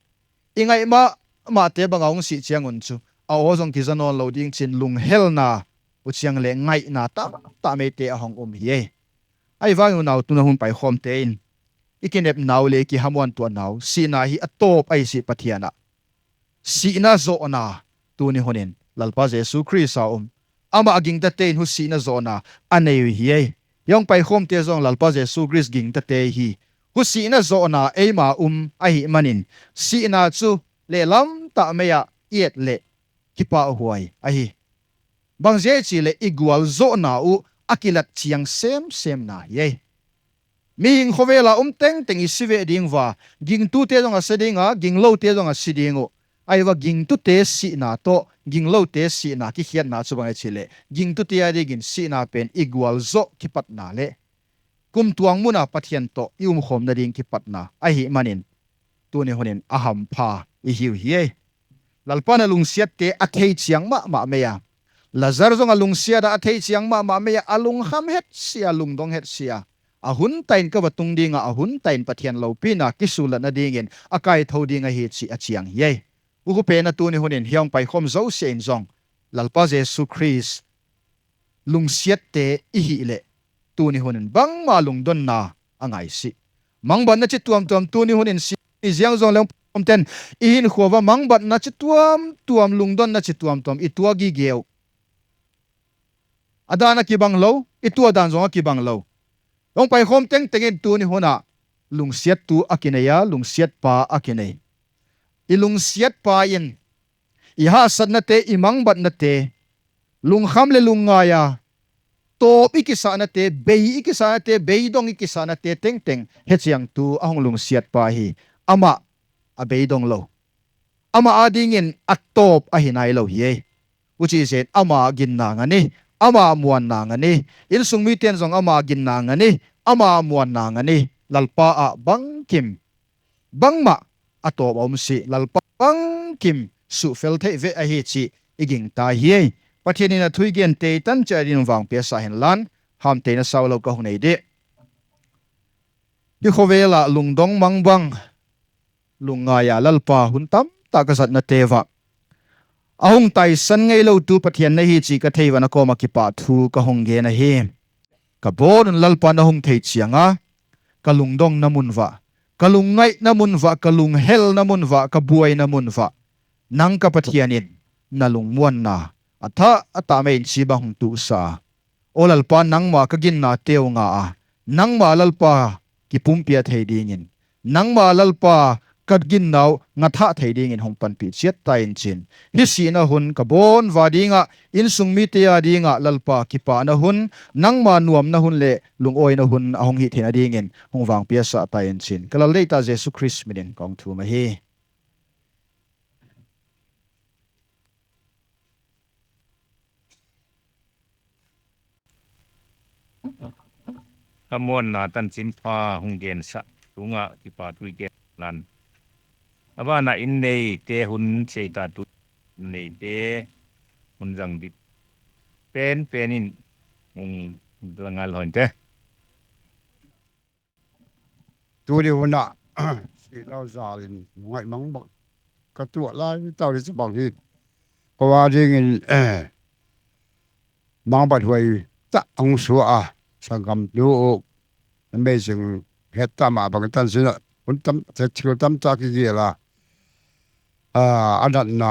I ngai ma mate bang a hung sih chiang un chu a aw zong kiza nawn lo ding chin lunghelna, huchiang leh ngaina tam ta meite a hung um hi ei. Ahivangin unau tuna hun paikhawmte in i kinepnau leh i kihamuan tuahnau sihna hi a tawp ahi sih Pathian ah. Sihna zawhna tuni hun in Lalpa Jesu Khrist a um, ama gingtate in husihna zawhna a nei uh hi ei. Hung paikhawmte zong Lalpa Jesu Khrist gingtate hi. Husihna zawhna eima um ahih manin sihna chu lehlam tak mai ah i et leh kipahhuai ahi. Bangzia chi leh i gualzawhna uh a kilat chiang semsemna hi ei. Mihing khawvel a um tengteng i si ve ding ua, gingtute zong a si ding a, ginglote zong a si ding uh. Ahi ua gingtute sihna tawh ginglote sihna kikhiatna chu bang e chi leh gingtute a dingin sihna pen i gualzawh kipatna leh kumtuang mun a Pathian tawh i umkhawmna ding kipatna ahih manin tuni hun in a hampha i hiu hi ei. Lalpa'n a lungsiatte a thei chiang ma ma mai a. Lazar zong a lungsiat ah a thei chiang ma ma mai a, a lungkham het sia, lungdong het sia. A hun tai in ka va tung ding ah, a hun tai in Pathian lopina kisulatna dingin a kaitho ding ahi chi a chiang hi ei. U khu pen a tuni hun in hung paikhawm zosia in zong Lalpa Jesu Khrist lungsiatte i hih leh tuni hun in bangma lungdonna a ngai sih. Mangbatna chi tuamtuam tuni hun in si i ziang zong leh um ten i hinkhua ua mangbatna chi tuamtuam, lungdonna chi tuamtuam i tuak gige uh. A dan a kibang lo, i tuak dan zong a kibang lo. Hung paikhawm tengteng in tuni hun ah lungsiattu a kinei a, lungsiatpa a kinei. I lungsiatpa in i hahsatnate, i mangbatnate, lungkham leh lungngai a tawp i kisahnate, bei i kisahnate, beidong i kisahnate tengteng hechiangtu a hung lungsiatpa hi. Amah a beidong lo, ama a dingin a tawp ahi nailo hi ei. Huchi zen ama ginna ngan i, ama muanna ngan i, insung mite'n zong ama ginna ngan i, ama muanna ngan i, Lalpa ah bangkim, bangmah a tawp a um sih, Lalpa bangkim suhfel thei ve ahi chi i gingta hi ei. Pathian in a thu i gente i tan chia ding vangpia sa hen lan, hamteina sau lo ka hung nei di. Hi khawvel ah lungdong mangbang, lungngai a Lalpa hun tamtak tak a zatnate ua, a hung taisan ngeilotu Pathian na hi chih ka thei ua, na kawm ah kipahthu ka hung gen ahi. Ka bawn un Lalpa na hung thei chiang a, ka lungdonna mun ua, ka lungngaihna mun ua, ka lunghelna mun ua, ka buaina mun ua, nang ka Pathian in na lungmuanna a thah a tah mai in chi bang hung tusa. Aw Lalpa, nangma ka ginnateu nga a, nangma Lalpa kipumpi a thei dingin, nangma Lalpa ka ginnau ngathah thei dingin hung panpi chiat ta in chin. Hi sihna hun ka bawn ua ding ah, insung mite â ding ah Lalpa kipana hun, nangma nuamna hun leh lungawina hun a hung hi theina dingin hung vangpiasa ta in chin. Ka Lal dei ta Jesu Khrist min in ka hung thum ahi. A muanna tanchinpha hung gensak tung ah kipahthu i gen lan. A ban ah in neite hun sei ta tu, neite hun zang dik pen pen in hung la ngal hawinte. Tuni hun ah, i lau zal in ngai mang bang ka tuak lai tau hi chu bang hi, ka ua dingin mangbathuai tak hung sua a, sanggamnu u, amazing, het ta ma bang tan sin a, hun tam, thil tam tak kigel a, a natna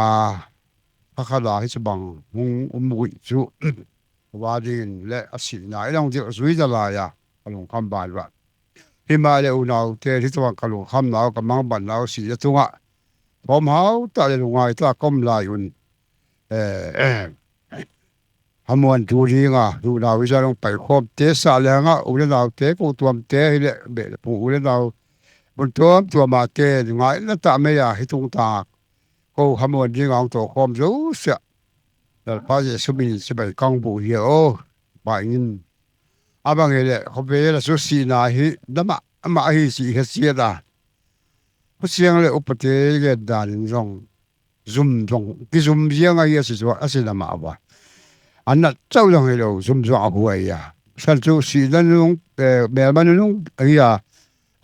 kha khat a hi chu bang hung um ui chu, ka ua dingin leh a sihna i long dil zui da lai a, ka lungkham ban ua. Himaleh unaute, hi chu bang ka lungkhamnau, ka mangbatnau sihna tung ah, khawm hau tak leh lungngai tak a ka um lai un, hamuantu ding a unau i zalung paikhawmte, sah le hang ah u le naute, kochuamte hileh beh le pung u le nau, mun tuam tuam a te ngaina tak mai a hi tung ta, ko hamuan ding a hung tawkhawm zosia, Lalpa Jesu min in chibai ka hung bûk hi a aw, pa in. A bang hileh khawvel a chu sihna hi na ma ma ahi chih he chiat a, khawsiang leh upate gen dan in zong, zum zong kizum ziang ahi a chi chu a chi na ma ua. A nat chau zong hilo, zum zong a huai a. San chu sihna nunung, mêlma nunung ahi a,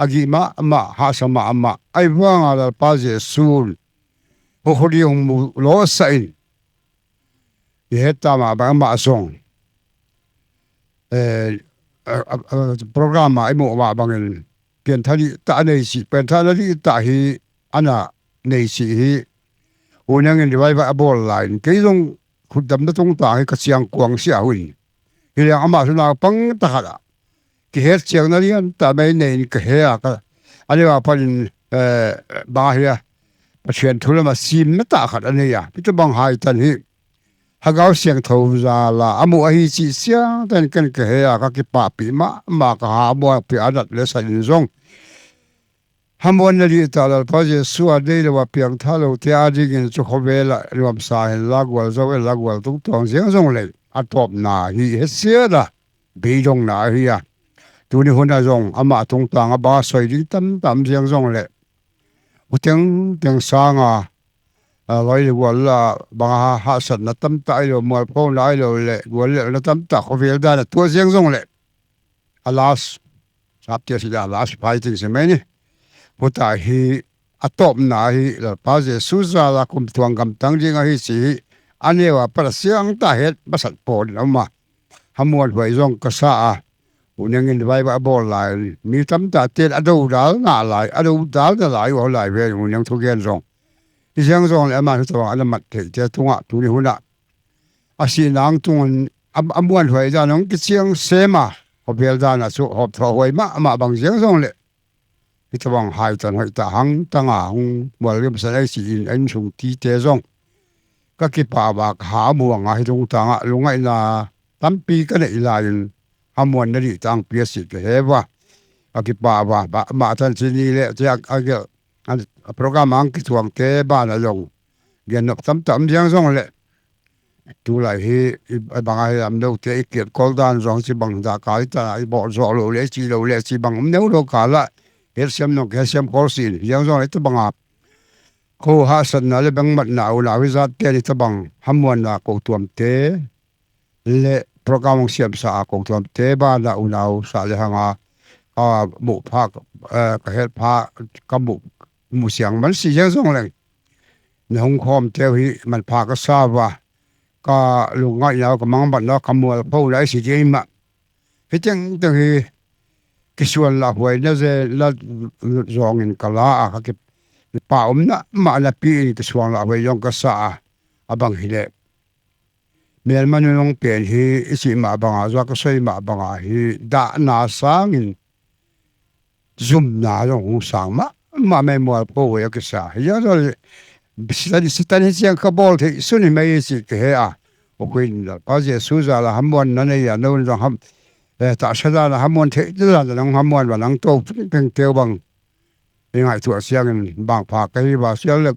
a gim ma ma, hahsa ma ma ahi vang a Lalpa Jesu'n hukhudi hung mu lawsak in, i het ta ma bang ama zong program a i mu ma bangin, piantha di tak a nei chih, pianthana di tak hi ana nei chih hi, U Neng in revival a bawl lai in kei zong khutdamna tung tak hi ka chiang kuang sia hui. Hileng ama chu naupang tak khat ah kihet chiangna lian tak mai nei in ka he a, a neu a pat in, bang hia, Pathian thu lam a simna tak khat a nei a, hi tabang haitan hi Thagau Siangtho jal a a mu ahi chih chiang tak in ken ka he a, ka kipakpi ma ma, ka ha muanpi a nat le san in zong, hamuanna di tak Lalpa Jesu a deilo a piangthaklote â dingin chu khawvel ah nuamsa hinla, gualzo inla, gual tungtawng ziang zong leh a tawpna hi he chiat a, beidongna ahi a. Tuni hun a zong ama tungtang a bang a soi ding tam tam ziang zong leh, u teng teng sâng a, loi le gual la, bang a hahsatna tam tak ahilo, mualphona ahilo leh gual lelna tam tak khawvel dan a tua ziang zong leh, a last, sapte si la last fighting si mai ni, huta hi a tawpna hi Lalpa Jesu jal a kumtuang gamtang ding ahi chih hi a neu a pat a siang tak het masat pawl in a um a, hamuanhuai zong ka sa a. U Neng in revival a bawl lai, mi tam takte'n a dodal nalai, a dodal nalai uh lai ven, U Neng thugen zong hi ziang zong leh ama thu tawh a na mat theite tung ah tuni hun ah a sihna tung un, a muanhuai dan hung kichiang sem a, khawvel dan a chu hawmthaw huai ma ma bang ziang zong leh, hi tabang haitan hoi tak hang tang a hung mual limsan ei chi in a insung tite zong ka kipâk ua, ka ha muang a, hi tungtang ah lungngaina tampi ka nei lai in hamuanna di tangpi a si ka he ua, ka kipâk ua. Ama tan chi ni leh ti a, a program a hung kituangte ban a zong gennop tam tak um ziang zong leh, tulai hi bang ahi lam lote i kiat kol dan zong chi bang da ka i ta, i bawl zawk lo leh, i chi lo leh chi bang um neu lo kâl ah, het siam nung ka he siam kol sin ziang zong leh, tabang a ko hahsatna leh bangmatna unau hi zatte ni tabang hamuanna kochuamte leh program hung siamsa a kochuamte ban ah unau sah le hang a, ka mu pha, ka het pha, ka mu, mu siang man si ziang zong leng, na hung khawmteu hi manpha ka sa ua, ka lungngainau, ka mangbatnau, ka mualphona i si ding mah. Hi tengteng hi kisuan lah huaina zel la zawng in ka la a, ka kipak umna mah napi in kisuan lah huai zawng ka sa a, a bang hileh mêlma nunung pen hi i chih mah bang a, zia ka soi mah bang a hi dahna sâng in zumna zong hung sâng ma ma mai, mualpho huai a kisa. Hi a, Setan, Setan hi chiang kha bawl thei sun hi mai i chih ka he a. Ukhuin Lalpa Jesu zal a hamuanna nei a, nang zong ham, tahsa dan a hamuan thei dan a nang hamuan ua, nang to phengteu bang i ngaitua chiang in bang pha ka hi ua, sia leh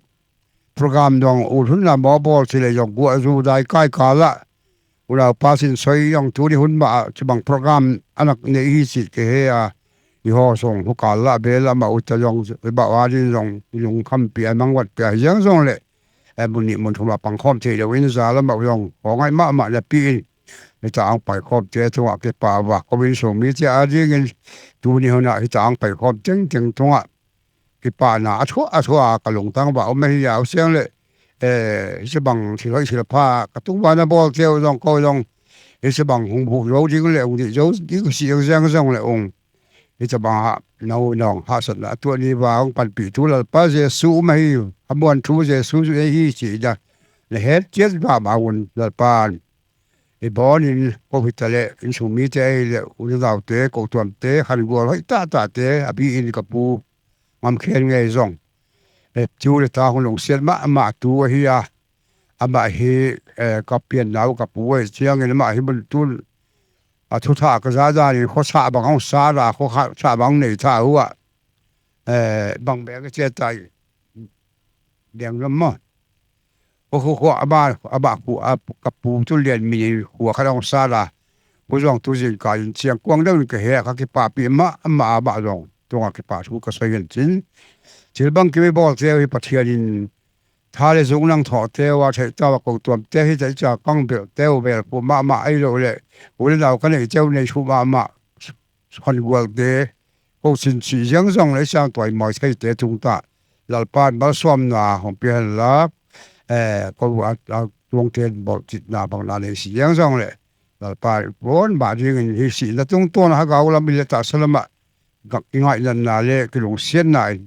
program dong u thunna maw bawl thei leh zong guah zu dai kai kâl ah, unaupa sinsoi zong tuni hun mah ah chibang program a nak nei hi chih ka he a. I haw sung hu kâl lah bel ah mah u ta zong, i bau a ding zong i lungkhampi a, i mangbatpi a, hi ziang zong leh mun ni mun thum a pangkhawm theilo in, zal ah mah u zong haw ngai ma ma napi in, hita hung paikhawmte tungah kipak ua, ko insung mite a dingin tuni hun ah hita hung paikhawm tengteng tungah kipakna a thu a thu a ka lungtang ua um ahi a, u siang leh, hichibang thil hoi thil pha ka tung ua na bawlteu zong ko zong hichibang hung bûk zo ding leh hung di zo ding si ziang zong leh ung, hichibang ah nau nang hahsatna a tuah ni ua hung panpitu Lalpa Jesu um ahi. Hamuan thu Jesu ei hi chih na het chiat ma ma un Lalpa'n i bawn in, ko hitaleh insung mite ahileh u le naute, kochuamte, khangual hoi tah tahte, a bi in ka pu Ngamkhen ngei zong, tu le ta hun lungsiat ma ma tu ahi a, ama hi ka piannau ka pu ahi chiang in ama hi mun tun a thu tha ka za dan in khawsa bang hung sa la, khawsa bang nei tha ua, bang bek a chia tai, deng lam maw, khu khu khu a ba, a ba khu a ka pu tu lian mi khua khat hung sa la, khu zong tu zingkâl in chiang kuang deuh in ka he a, ka kipakpi ma ma a, ama zong tung ah kipakthu ka soi in chin, thil bangkim i bawlteu hi Pathian in tha leh zung nang thawkteu a thei tau a, kochuamte hi thei cha kang belteu bel khu ma ma ahiloleh u le nau ka neiteu nei thu ma ma, khangualte, ko chin chi ziang zong leh i chang tuai mai theite tung ta, Lalpa'n malsawmna hung pia hen la, ko a tuangte'n bawlchitna bangna nei si ziang zong leh Lalpa puan ma dingin hi sihna tungtawn a ha gau lam in leh tahsa lam ah i ngainatna leh kilungsiatna in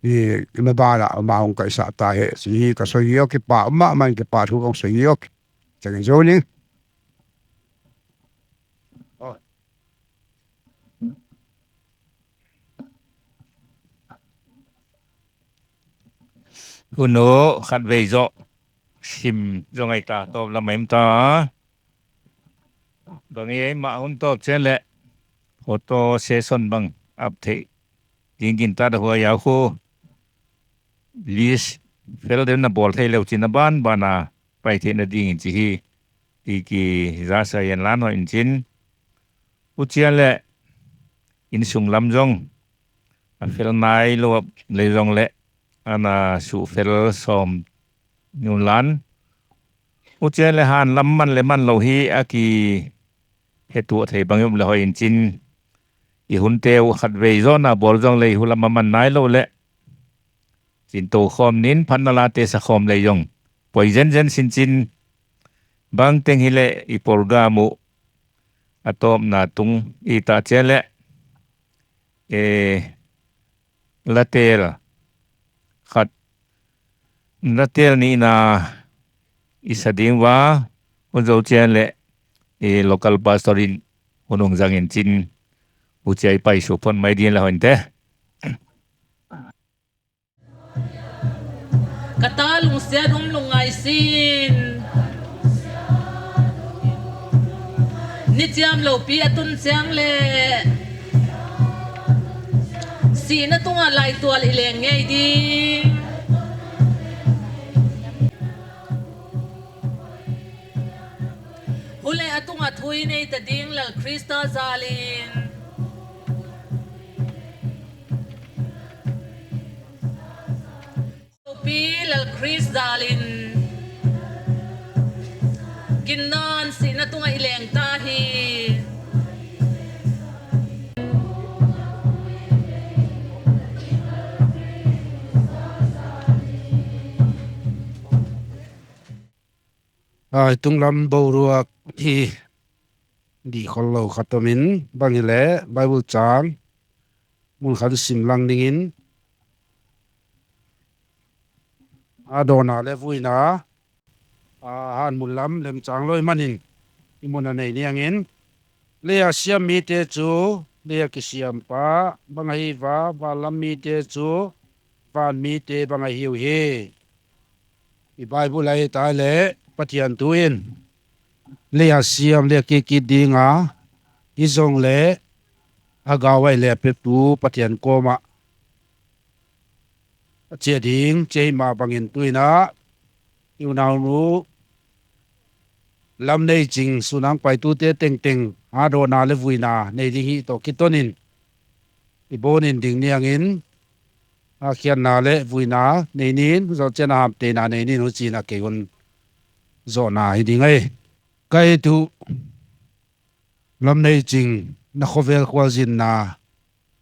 i maban ah ama hung kaisah ta hen, hi ka soi hi aw, kipak ma ma in kipakthu ka hung soi hi aw. Chang in zo ning. Hun u khatvei zaw sim zong ai ta, tawp lam a im ta. Bang ei ma hun tawp chen leh photo session bang ap thei ding kin ta da hua yau khu, list fel deu na bawl thei leu chin a ban ban a pai theina dingin chi hi, ti ki za sa yen lan haw in chin. Huchia leh insung lam zong a fel nai lo lei zong leh ana suhfel sawm nu lan. Huchia leh han lam man leh man lo hi a ki hetuah thei bang um leh hoi in chin, i hunteu khatvei zawna bawl zong lei hu lam a man nai lo leh chin to khawm nin phatna late sa khawm lei zong poi zen zen sin chin, bangteng hileh i program uh a tawpna tung i ta chia leh, e, latel khat, latel nina i sa ding ua, hun zo chia leh i local pastor in hun hung zang in chin, huchia i paisuk phot mai ding leh hoi inte. Ka ta lungsiat um lungngai sin, ni chiam lopi a tun chiang leh sihna tung ah laitual i leng ngei ding. Huleh a tung ah thu i nei ta ding Lal Khrista jal in. Pi Lal Khrist jal in ginna'n sihna tung ah i leng ta hi. Ai, tunglam boruak hi di khol lo khat um in, bang hileh Bible châng mun khat sim lang dingin, a dawna leh vuina, a, han mun lam lemchâng lo i man in, i mun a nei niang in, lei a siam mite chu lei a kisiampa bang ahi a, van lam mite chu van mite bang ahiu hi. I Bible a i et leh Pathian tu in lei a siam leh a kikit ding a, i zong leh a gau ai leh a petu Pathian kawm ah a chia ding, chia hi ma bangin tu in a, i unaunu Lamneiching Sunang Paitute tengteng a dawna leh vuina nei ding hi tawh kiton in, i bawn in ding niang in, a khiatna leh vuina nei nin, zawhchiana hamteina nei nin, huchi'n a kei un zawhna hi ding ahi. Ka et uh Lamneiching, na khawvel khualzinna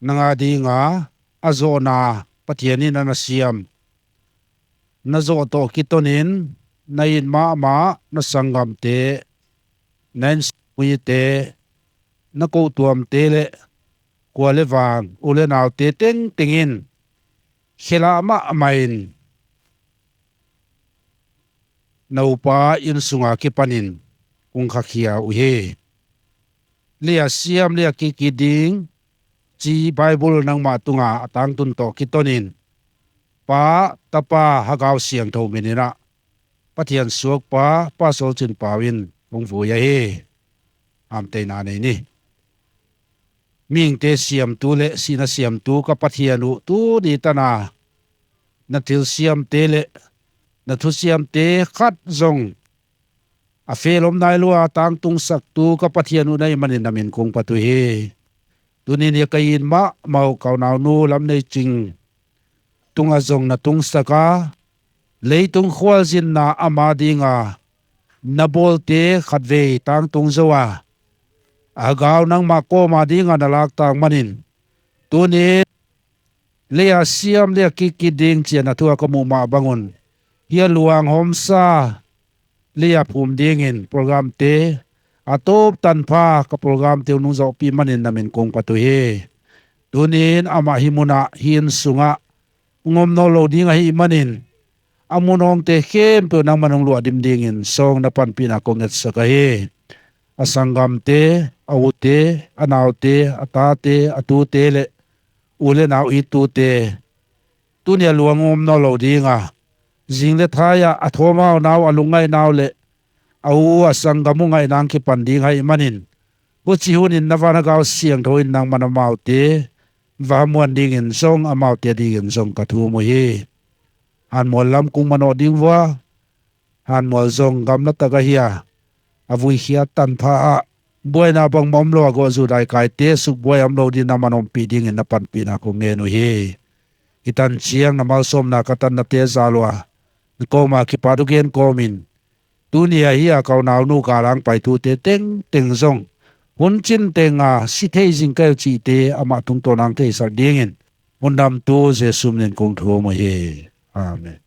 nang a ding a, a zawhna Pathian in a na siam, na zawh tawh kiton in, na it ma ma, na sanggamte, na insung mite, na kotuamte leh khua leh van u leh naute tengteng in khêl a ma ma in na upa insung a kipan in hung khakhia uhi. Lei a siam leh a kikit ding chi Bible nangma tung a a tângtun tawh kiton in, Pa, Tapa, Hagau Siangtho min in a, Pathian suakpa Pa Sawlchinpau in hung vui ahi. Hamteina nei ni. Mihingte siamtu leh sihna siamtu ka Pathian uh, tuni tan a na thilsiamte leh na thusiamte khat zong a felom nai lua tângtung saktu ka Pathian uh na hi man in na min kung pat uhi. Tuni'n hi ka it ma mau ka unaunu Lamneiching tung a zong na tungsak a, leitung khualzinna ama ding a na bawlte khatvei tângtung zo a, a gau nangma kawm a ding a na lâk tâk man in, tuni'n lei a siam leh a kikit ding chi a na thu a ka mu ma bang un, hi a luang hawmsa lei a phum dingin programte a tawp tan pha ka programte hung zawpi man in na min kung pat uhi. Tuni'n ama hi mun ah, hi insung ah hung um nawn lo ding ahi man in, a mun awngte khempeuh nangma'n hung luah dim dingin sawng na panpina ka hun etsak ahi. A sanggamte, a ute, a naute, a tate, a tute leh u leh nau i tute, tuni a luang um nawn lo ding a, zing leh thai ah a thawmau nau, a lungngainau leh a u a sanggam uh ngainau kipan ding ahi man in, huchi hun in na van Hagau Siangtho in nangma'n amaute va muan dingin zong, amaute dingin zong ka thum uhi. Hanmual lam kung manaw ding vua, Hanmual zong gamla tak ahi a, a vui khiat tan pha ah, buaina bangma umlo a gawtzu daikaite sukbuai umlo dingin ama'n umpi dingin na panpina ka hun ngen uhi. Hi tan chiang na malsawmna ka tannate jal ua, na kawm a kipat thu gen kawm in, tuni a hi a ka unaunu Galangpaitute tengteng zong hun chin teng a si thei zing ka hiu chihte ama tungtawn a hung theisak dingin hun damtu Jesu min in ka hung thum uhi. Amen.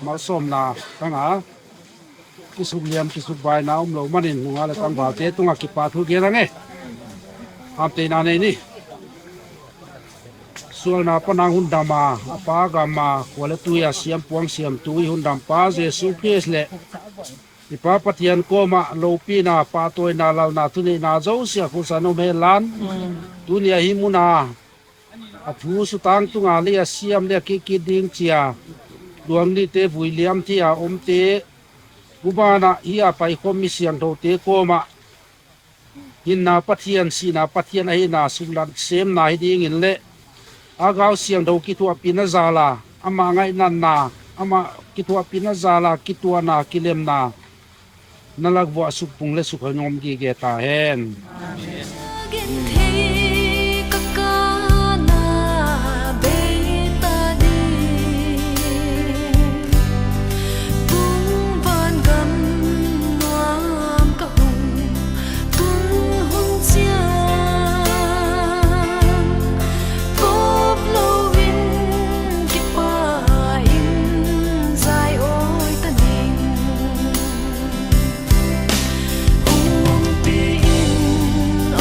malsawmna tang a, kisukliam kisukbaina umlo man in nungak leh tangvalte tung ah kipakthu gen ang e. Hamteina nei ni. Sualna panang hun dam a, a pa gam a khua leh tui a siam puang siamtu i hun dampa Jesu Khrist leh i Pa Pathian kawm ah lopina, pahtawina, lalna, thuneina zosia khuasan um hen lan. Tuni a hi mun a, a thu sutang tung a lei a siam leh a kikit ding chia, luang nite vui liam thei a umte, u ban ah hi a paikhawm mi siangthote kawm ah hinna Pathian, sihna Pathian ahina suklat sêmna hi dingin leh, a gau siangtho kithuahpina jal a, ama ngainatna, ama kithuahpina jal a kituana kilemna na lak vuah sukpung leh sukha ngam gige ta hen. Gen thei ka kana bei ta di, tung van gam nuam ka hung tung hun chia, tawp lo in kipak in zai awi ta ding. Umpi in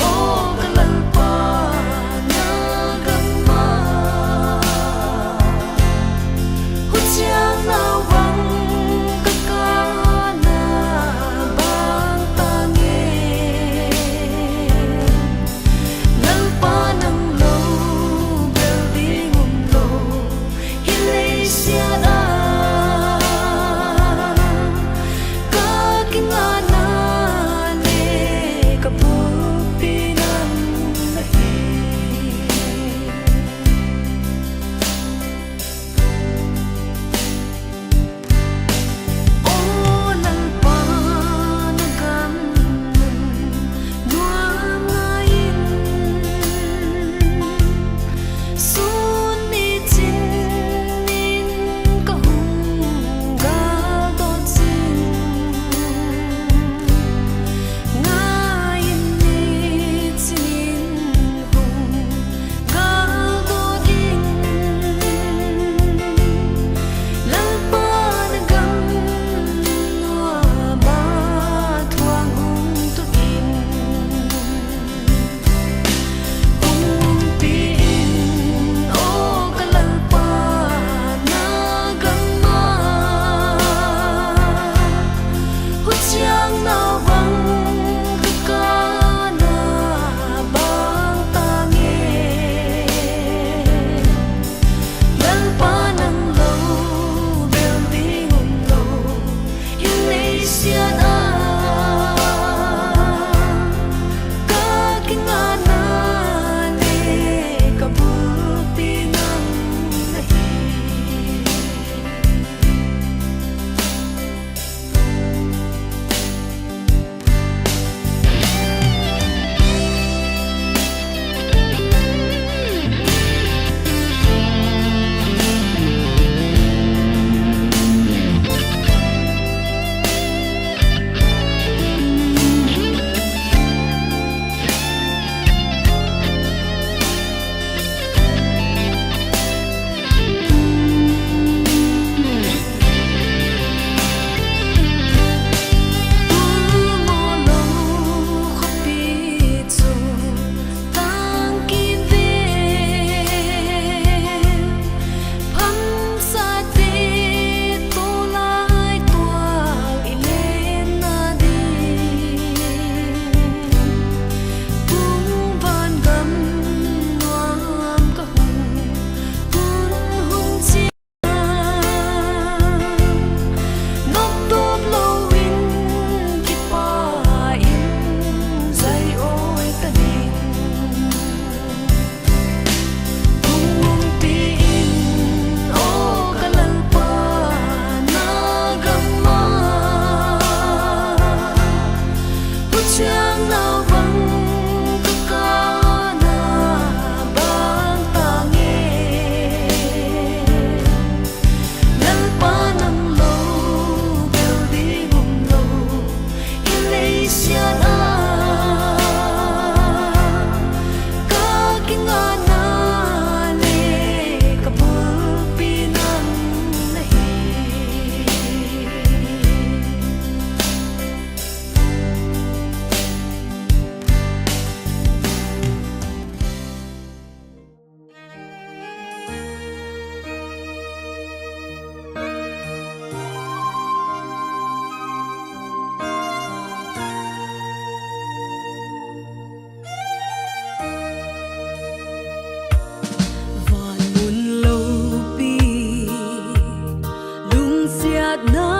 Siatna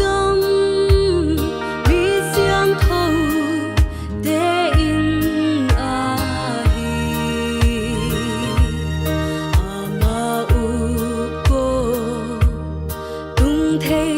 gam mi siangthote in ahi, amau ko tung thei